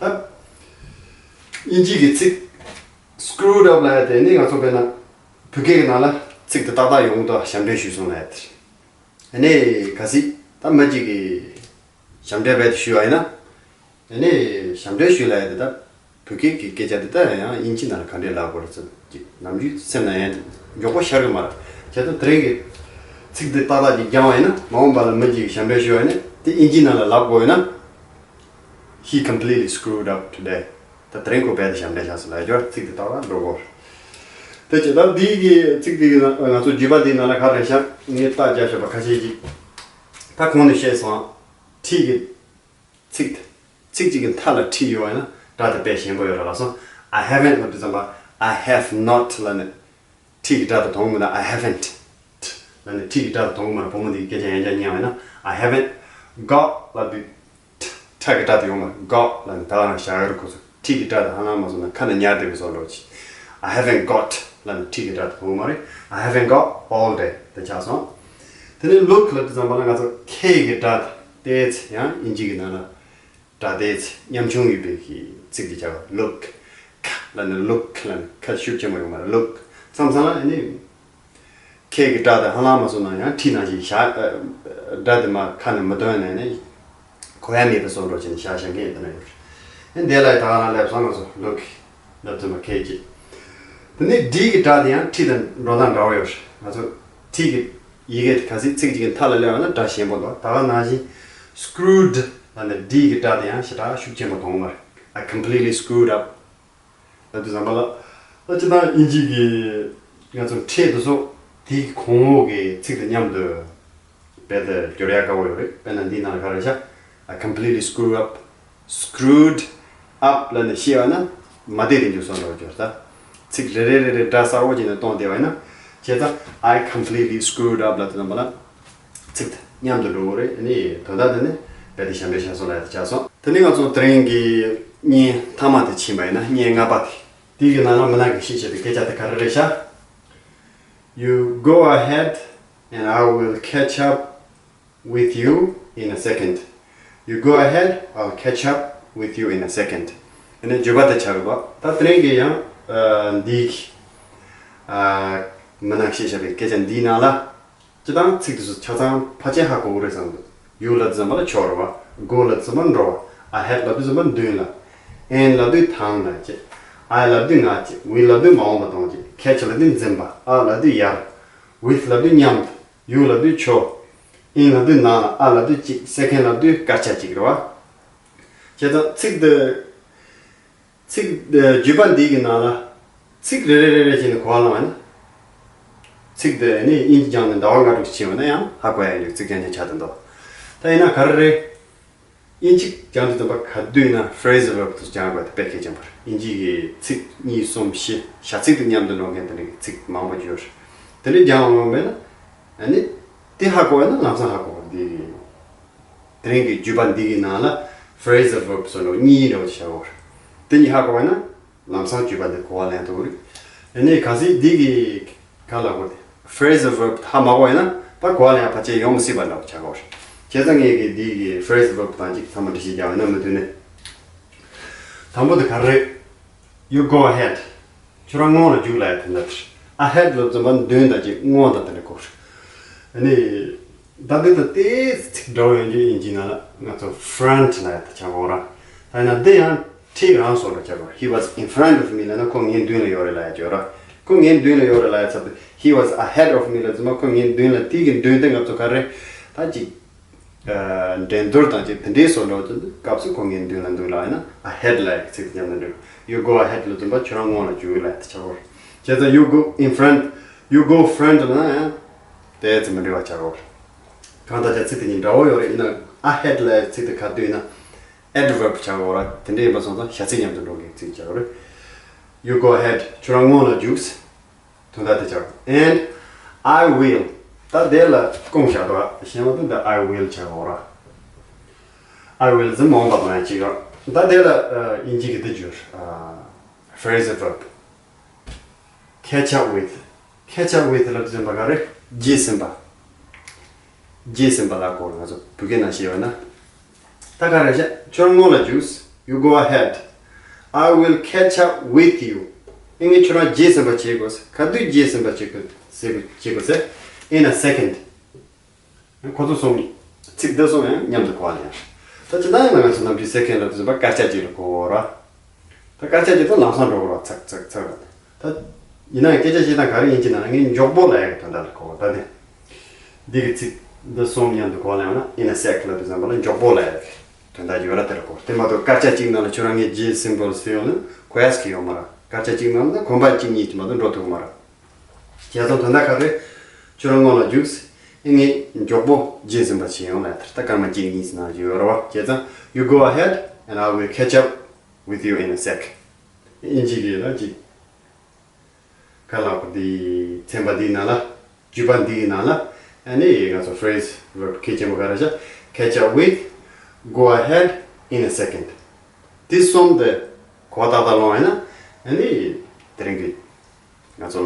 རེད་ད། དབྱིན་ཇི་གི་ཚིག screwed up ལབ་ཡ་དེ་ནི་ང་ཚོ་དཔེར་ན་བོད་སྐད་ཀྱི་ནང་ལ་ཚིག་དེ་ཏག་ཏག་ཡོང་གི་འདུག་ཞབས་འདྲེན་ཞུས་སོང་ལབ་ཡ་དེ་རེད། ཨ་ནི་གལ་སྲིད་ད་མི་གཅིག་གིས་ཞབས་འདྲེན་རྦད་དེ་ཞུས་པ་ཡིན་ན། ཨ་ནི་ཞབས་འདྲེན་ཞུས་ལབ་ཡ་དེ་ད་བོད་སྐད་ཀྱི་སྐད་ཆ་དེ་ད་ཡང་དབྱིན་ཇི་ནང་ལ་ག་འདྲས་ལབ་དགོས་རེད་ཟེར་གྱི་ནམ་རྒྱུན་སེམས་ནང་ཡང་མགྱོགས་པོ་ཤར་གི་མ་རེད། བྱས་ཙང་དེ་རིང་གི་ཚིག་འདི་ཏག་ཏག་ཅིག་སྦྱངས་པ་ཡིན་ན་མ་འོངས་པ་ལ་མི་གཅིག་གིས་ཞབས་འདྲེན་ཞུས་པ་ཡིན་ན་དེ་དབྱིན་ཇི་ནང་ལ་ལབ་དགོས་ཡོད་ན། He completely screwed up today. ད་དེ་རིང་ཁོ་རྦད་དེ་ཞབས་འདྲེན་བཞག་སོང་ལབ་ཡ་ཅིག་ཚིག་དེ་ཏག་ཏག་འགྲོ་གི་རེད། དེ་བྱས་ད་འདི་གི་ཚིག་འདི་གི་ང་ཚོ་བརྗོད་པ་འདིའི་ནང་ལ་ག་རེ་བཞག་ངས་རྟགས་རྒྱག་ཤོག་པ་ཁ་ཤས་ཤིག་ད་གོང་ནས་བཤད་སོང་། ཁྲིད་ཀྱི་ཚིག་དེ། ཚིག་གཅིག་གི་མཐའ་ལ་ཁྲིད་ཡོད་པ་ཡིན་ན་སྒྲ་དེ་དཔེ་ཞན་པོ་ཡོད་རེད་ལབ་སོང་། I haven't ལབ་དུས་ཙམ་པ་I have not ལབ་ནས་ཁྲིད་ཀྱི་སྒྲ་དེ་གཏོང་གི་མིན་ན། I haven't ལབ་ནས་ཁྲིད་ཀྱི་སྒྲ་དེ་གཏོང་གི་མིན་ན། བུ་མོ་འདིའི་སྐད་ཆ་ཡང་བསྐྱར་ཉན་པ་ཡིན་ན། I haven't got ལབ་དུས་ཁྲ་གི་སྒྲ་དེ་ཡོང་མ་རེད། got ལབ་ནས་ད་ག་རང་བཞག་ཡོད་རེད། ཁོ་ཚོ་ཁྲིད་ཀྱི་སྒྲ་དེ་ཧ་ལམ་མ་སོང་ན་ཁ་ནས་ཉར་བསྡད་པའི་བཟོ་འདྲ་ཅིག I haven't got ལབ་ནས་ཁྲིད་ཀྱི་སྒྲ་དེ་གཏོང་གི་མ་རེད། I haven't got all day དེ་ཆགས་སོང་། དེ་ནས་look ལབ་དུས་ཙམ་པ་ལ་ང་ཚོ་ཁ་གི་སྒྲ་དེ་ཡང་དབྱིན་ཇི་གི་ནང་ལ་སྒྲ་དེ་ཚེ་ཉམ་ཆུང་ཡོད་པའི་གི་ཚིག་དེ་བྱ་བ། look ཁ་ལབ་ནས་look ལབ་ནས་ཁ་ཤུགས་ཆེན་པོ་ཡོང་བ་རེད། look མཚམས་མཚམས་ལ་ཨ་ནི་ཁ་གི་སྒྲ་དེ་ཧ་ལམ་མ་སོང་ན་ཡང་ཁྲིད་ནང་བཞིན་བཞག་སྒྲ་དེ་མ་ཁ་ནས་མི་ཐོན་ནས་ནི་གོ་ཡ་མེད་པའི་བཟོ་འདྲ་བྱས་ནས་བཞག་བཞག་མཁན་ཡིན་ད་ན་ཡོད་རེད། ཨ་ནི་དེ་ལ་ད་ག་རང་སླེབས་སོང་ང་ཚོ་ལུག་གི་སླེབས་ཚུན་པ་ཁ་གི། དེ་ནས་ཌི་གི་སྒྲ་དེ་ཡང་ཁྲིད་དང་འགྲོ་སྟངས་འདྲ་བོ་ཡོད་རེད། ང་ཚོ་ཁྲིད་ཀྱི་ཡི་གེ་ག་ཚིག་ཚིག་གཅིག་གི་མཐའ་ལ་སླེབས་པ་ན་སྒྲ་གཞན་པ་འདུག་ད་ག་ནང་བཞིན་screwed ལབ་ནས་ཌི་གི་སྒྲ་དེ་ཡང་ཞེ་དྲག་ཤུགས་ཆེན་པོ་གཏོང་མ་རེད། I completely screwed up ལབ་དུས་ཙམ་པ་ལ། ད་སྤྱིར་བཏང་དབྱིན་ཇི་གི་ང་ཚོ་ཕྲད་དེ་ཚོ་དེའི་གོང་འོག་གི་ཚིག་དང་མཉམ་དུ་རྦད་དེ་སྦྱོར་ཡག་དཀའ་བོ་ཡོད་རེད། དཔེར་ན་འདིའི་ནང་ལ་ག་རེ་བཞག I completely screw up, screwed up ལབ་ནས་ཤེས་པ་ན་མ་བདེ་དེ་འཇུག་སོང་འགྲོ་སྦྱོར་ད། ཚིག་རེ་རེ་རེ་རེ་སྒྲ་གསར་བོ་བྱས་ནས་གཏོང་བསྡད་པ་ཡིན་ན། བྱས་ཙང་I completely screwed up ལབ་དུས་ཙམ་པ་ལ། ཚིག་དེ་མཉམ་དུ་འགྲོ་གི་རེད། ཨ་ནི་དོན་དག་དེ་ནི་རྦད་དེ་ཞབས་འདྲེན་བྱས་སོང་ལབ་ཡག་དེ་ཆགས་སོང་། དེ་ནི་ང་ཚོ་དེ་རིང་གི་བརྙན་མཐའ་མ་དེ་ཕྱིན་པ་ཡིན་ན་བརྙན་ལྔ་པ་དེ། དེའི་གི་ནང་ལ་མི་ནག་གིས་བཤད་བྱས་པའི་སྐད་ཆ་དེ་ག་རེ་རེད་ཤག You go ahead and I will catch up with you in a second. You go ahead, I'll catch up with you in a second. ཨ་ནི་བརྗོད་པ་དེ་ཆགས་ཡོད་པ། ད་དེ་རིང་གི་ཡང་ཨ་འདིའི་གི་ཨ་མི་ནག་བཤད་བྱས་པའི་སྐད་ཆ་འདིའི་ནང་ལ། སྤྱིར་བཏང་ཚིག་དེ་ཚོ་ཆ་ཚང་ཕལ་ཆེར་ཧ་གོ་གི་རེད་བསམ་འདུག You ལབ་དུས་ཙམ་པ་ལ་ཕྱོགས་རེད་བ། Go ལབ་དུས་ཙམ་པ་འགྲོ་བ། Ahead ལབ་དུས་ཙམ་པ་མདུན་ལ། And ལབ་དུས་ཐང་ལ་བྱེད། I ལབ་དུས་ང་བྱེད། Will ལབ་དུས་མ་འོངས་པ་གཏོང་བྱེད། Catch ལབ་དུས་འཛིན་པ། Up ལབ་དུས་ཡར། With ལབ་དུས་མཉམ། You ལབ་དུས་ཕྱོགས། In ལབ་དུས་ནང་ལ། A ལབ་དུས་གཅིག Second ལབ་དུས་སྐར་ཆ་གཅིག་རེད་བ། བྱས་ཙང་ཚིག་འདི། ཚིག་འདི་བརྗོད་པ་འདི་གི་ནང་ལ་ཚིག་རེ་རེ་རེ་རེ་བྱས་ནས་གོ་བ་བླངས་པ་ཡིན་ན། ཚིག་འདི་ནི་དབྱིན་ཇི་སྦྱངས་ནས་ཟླ་བ་ལྔ་དྲུག་ཕྱིན་པ་ན་ཡང་ཧ་གོ་ཡ་ཡོད། ཚིག་རྐྱང་རྐྱང་ཆགས་བསྡད་འདུག་ད་ཡིན་ན་ག་རེ་རེད། དབྱིན་ཇི་སྦྱང་དུས་ཙམ་པ་ག་དུས་ན་phrasal verb དེ་སྦྱང་དགོས་དེ་དཔེ་གལ་ཆེན་པོ་རེད། དབྱིན་ཇི་གི་ཚིག་གཉིས་གསུམ་བཞི་བྱ་ཚིག་དང་མཉམ་དུ་འགྲོ་མཁན་དེ་འདྲ་གི་ཚིག་མང་པོ་ཡོད་རེད། དེ་འདྲ་སྦྱང་འོང་མེད་ན་ཨ་ནི་དེ་ཧ་གོ་བ་ན་ལམ་སང་ཧ་གོ་བ་འདི་རེད། དེ་རིང་གི་བརྗོད་པ་འདི་གི་ནང་ལ་phrasal verb སོགས་ནོ་གཉིས་འདྲ་བོ་ཆགས་ཡོད་རེད། དེ་གཉིས་ཧ་གོ་བ་ན་ལམ་སང་བརྗོད་པ་འདི་གོ་བ་ལེན་ཐུབ་རེད། ཨ་ནི་གལ་སྲིད་འདི་གི་ག་ལ་གོ་དེ་phrasal verb ཧ་མ་གོ་ཡིན་ན་ད་གོ་བ་ལེན་ཡ་ཕལ་ཆེར་ཡོང་མི་སྲིད་པ་འདྲ་བོ་ཆགས་ཡོད་རེད། བྱས་ཙང་ངས་གི་འདི་གི་phrasal verb དང་གཅིག་ཚང་མ་འགྲེལ་བཤད་རྒྱག་ཡོད་ན་མུ་མཐུད་ནས། དང་པོ་དེ་ག་རེ་རེད། You go ahead. ཁྱོད་རང་སྔོན་ལ་རྒྱུགས་ལབ་ཡ་དེ་འདྲ་དེ་རེད། Ahead ལབ་ཙམ་པ་མདུན་དང་ཅིག་སྔོན་དང་དེ་འདྲ་གོ་རེད། ཨ་ནི། ད་འདི་དང་ཏོག་ཙམ་འདྲ་བོ་ཡོང་རྒྱུ་ཡིན་གྱི་ན་ལ་ང་ཚོ་front ལབ་ཡ་དེ་ཆགས་འོང་ར། ད་ཡིན་ན་འདི་ཡང་ཁྲིད་རང་སོང་འདྲ་ཆགས་གོ། He was in front of me ལབ་ན་ཁོ་ངའི་མདུན་ལ་ཡོད་རེད་ལབ་ཡ་ཅིག་ཡོད་ར། ཁོ་ངའི་མདུན་ལ་ཡོད་རེད་ལབ་ཡ་ཚབ་ཏུ་He was ahead of me ལབ་ཙམ་པ་ཁོ་ངའི་མདུན་ལ། དེ་གི་མདུན་དེ་ང་ཚོ་ག་རེ་ད་ཅིག་འགྲན་བསྡུར་དང་ཅིག་དེ་འདྲའི་བཟོ་འདྲ་བོ་དེ་སྐབས་སུ་ཁོ་ངའི་མདུན་ལ་འདུག་ལབ་ཡིན་ན་ahead ལབ་ཡག་ཚིག་དེ་མཉམ་དུ་འགྲིག You go ahead ལབ་དུས་ཙམ་པ་ཁྱོད་རང་སྔོན་ལ་རྒྱུགས་ལབ་དེ་ཆགས་པ་རེད། བྱས་ཙང་you go in front, you go front ལབ་ན་ཡང་དེ་ཙམ་མི་འགྲིག་པ་ཆགས་པ་རེད། གང་ལྟར་ཀྱང་ཚིག་དེ་གཉིས་འདྲ་བོ་ཡོད་རེད། ཡིན་ན་ahead ལབ་ཡག་ཚིག་དེ་ག་དུས་ཡིན་ན་adverb ཆགས་པ་རེད། དེ་འདྲ་ཡིན་པ་སོང་ཙང་བྱ་ཚིག་མཉམ་དུ་འགྲོ་མཁན་ཚིག་ཆགས་པ་རེད། You go ahead ཁྱོད་རང་སྔོན་ལ་རྒྱུགས། དོན་དག་དེ་ཆགས། And I will. ད་དེ་ལ་སྐུངས་བཞག་འདུག་ཨ། གཞན་པ་དེ་འདི་I will ཆགས་འོ་ར། I will ཟེར་མ་འོངས་པ་དང་ཡང་གཅིག་རེད། ད་དེ་ལ་ཨ་དབྱིན་ཇི་གི་འདི་བརྗོད། ཨ་phrasal verb. Catch up with. Catch up with ལབ་དུས་ཙམ་པ་ག་རེ། རྗེས་ཟིན་པ། རྗེས་ཟིན་པ་ལ་གོ། ང་ཚོ་བོད་སྐད་ནང་བཤད་ཡོད་ན། ད་ག་རེ་བྱ། ཁྱོད་སྔོན་ལ་རྒྱུགས། You go ahead. I will catch up with you. ཨེ་ངས་ཁྱོད་རང་རྗེས་ཟིན་པ་བྱེད་དགོས། ག་དུས་རྗེས་ཟིན་པ་བྱེད་དགོས་ཟེར་དགོས་བྱེད་དགོས་ཟེར། In a second. ཁོ་ཚོ་གསུམ་ཚིག་འདི་གསུམ་ཡང་མཉམ་དུ་གོ་བ་ལེན་ཡ། ད་ཅི་ད་ཡིན་ན་ང་ཚོ་ནམ་རྒྱུན་second ལབ་དུས་ཙམ་པ་སྐར་ཆ་གཅིག་ལ་གོ་བ་ར། ད་སྐར་ཆ་གཅིག་ད་ལམ་སང་འགྲོ་གི་ར། ཚག་ཚག་ཚག་ར། ད་ཡིན་ན་ཡང་སྐད་ཆ་བཤད་སྟངས་ག་རེ་ཡིན་གྱི་ན་ངས་མགྱོགས་པོ་ལབ་ཡག་གི་དོན་དག་ལ་གོ་བ། ད་དེ་འདི་གི་ཚིག་འདི་གསུམ་མཉམ་དུ་གོ་བ་ལེན་ཡ་ན་in a sec ལབ་དུས་ཙམ་པ་ལ་མགྱོགས་པོ་ལབ་ཡག་གི་དོན་དག་ཡོད་ར། དེ་ལ་གོ། དེ་མ་གཏོགས་སྐར་ཆ་གཅིག་ནང་ལ་ཁྱོད་རང་ངའི་རྗེས་ཟིན་པ་ལ་ཟེར་ཡོང་ན་གོ་ཡག་གི་ཡོད་མ་ར། སྐར་ཆ་གཅིག་ནང་ལ་གོམ་པ་གཅིག་གཉིས་དེ་མ་གཏོགས་འགྲོ་ཐུབ་མ་ར། བྱས་ཙང་དོན་དག་ག་རེ། ཁྱོད་རང་སྔོན་ལ་རྒྱུགས། ཨེ་ངས་མགྱོགས་པོ་རྗེས་ཟིན་པ་བྱེད་ཡོང་ལབ་ཡ་དེ་ད་སྐར་མ་གཅིག་གཉིས་ཟིན་ན་ཡོད་རེད་བ། བྱས་ཙང་you go ahead and I will catch up with you in a sec. དབྱིན་ཇི་གི་ར་ཅིག་ག་ལ་གོ་འདི་ཚན་པ་འདིའི་ནང་ལ་བརྗོད་པ་འདིའི་ནང་ལ་ཨ་ནི་ང་ཚོ་phrasal verb གལ་ཆེན་པོ་ག་རེ་བྱ། catch up with, go ahead, in a second. འདི་གསུམ་དེ་གོ་ཏག་ཏག་ལོང་ཡིན་ན་ཨ་ནི་དེ་རིང་གི་ང་ཚོ་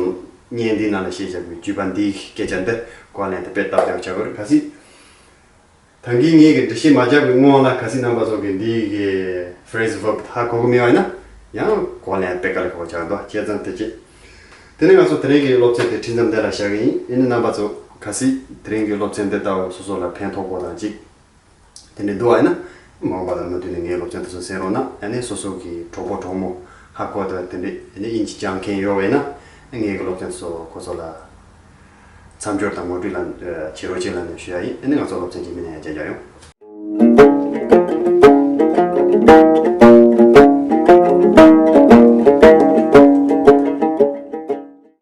བརྙན་འདིའི་ནང་ལ་བཤད་བཞག་པའི་བརྗོད་པ་འདིའི་སྐད་ཆ་འདི་གོ་བ་ལེན་ཏེ་དཔེ་སྟབས་བདེ་བ་ཆགས་ཀྱི་རེད། གལ་སྲིད་ད་གིན་ངས་ཀྱི་འགྲེལ་བཤད་མ་བརྒྱབ་པའི་སྔོན་ལ་གལ་སྲིད་རྣམ་པ་ཚོ་གིས་འདིའི་གི་phrasal verb ཧ་གོ་གི་མེད་པ་ཡིན་ན་ཡང་གོ་བ་ལེན་དཔེ་དཀའ་ལས་ཁག་པོ་ཆགས་འདུག་བྱས་ཙང་དེ་ཅི། དེ་ནས་ང་ཚོ་དེ་རིང་གི་སློབ་ཚན་དེ་ཁྲིད་མཚམས་འདི་ལ་བཞག་གི་ཡིན། ཨེ་ནི་རྣམ་པ་ཚོ་གལ་སྲིད་དེ་རིང་གི་སློབ་ཚན་འདི་ལྟ་བུ་སོ་སོ་ལ་ཕན་ཐོགས་པ་དང་གཅིག་དེ་འདྲ་འདུག་པ་ཡིན་ན། མ་འོངས་པ་ལ་མུ་མཐུད་ནས་ངའི་སློབ་ཚན་དེ་ཚོ་གསན་རོགས་གནང་། ཨེ་ནི་སོ་སོ་གི་གྲོགས་པོ་གྲོགས་མོ་ཧ་གོ་དང་དེ་འདྲ་ཨེ་ནི་དབྱིན་ཇི་སྦྱང་མཁན་ཡོད་པ་ཡིན་ན། ངའི་གི་སློབ་ཚན་དེ་ཚོ་ཁོ་ཚོ་ལ་མཚམས་སྦྱོར་དང་ངོ་སྤྲོད་ལ་བྱེད་རོགས་བྱེད་ལབ་ནས་ཞུ་ཡ་ཡིན། ཨེ་ནི་ང་ཚོ་སློབ་ཚན་རྗེས་མ་ནས་ཡང་མཇལ་རྒྱུ་ཡོང་།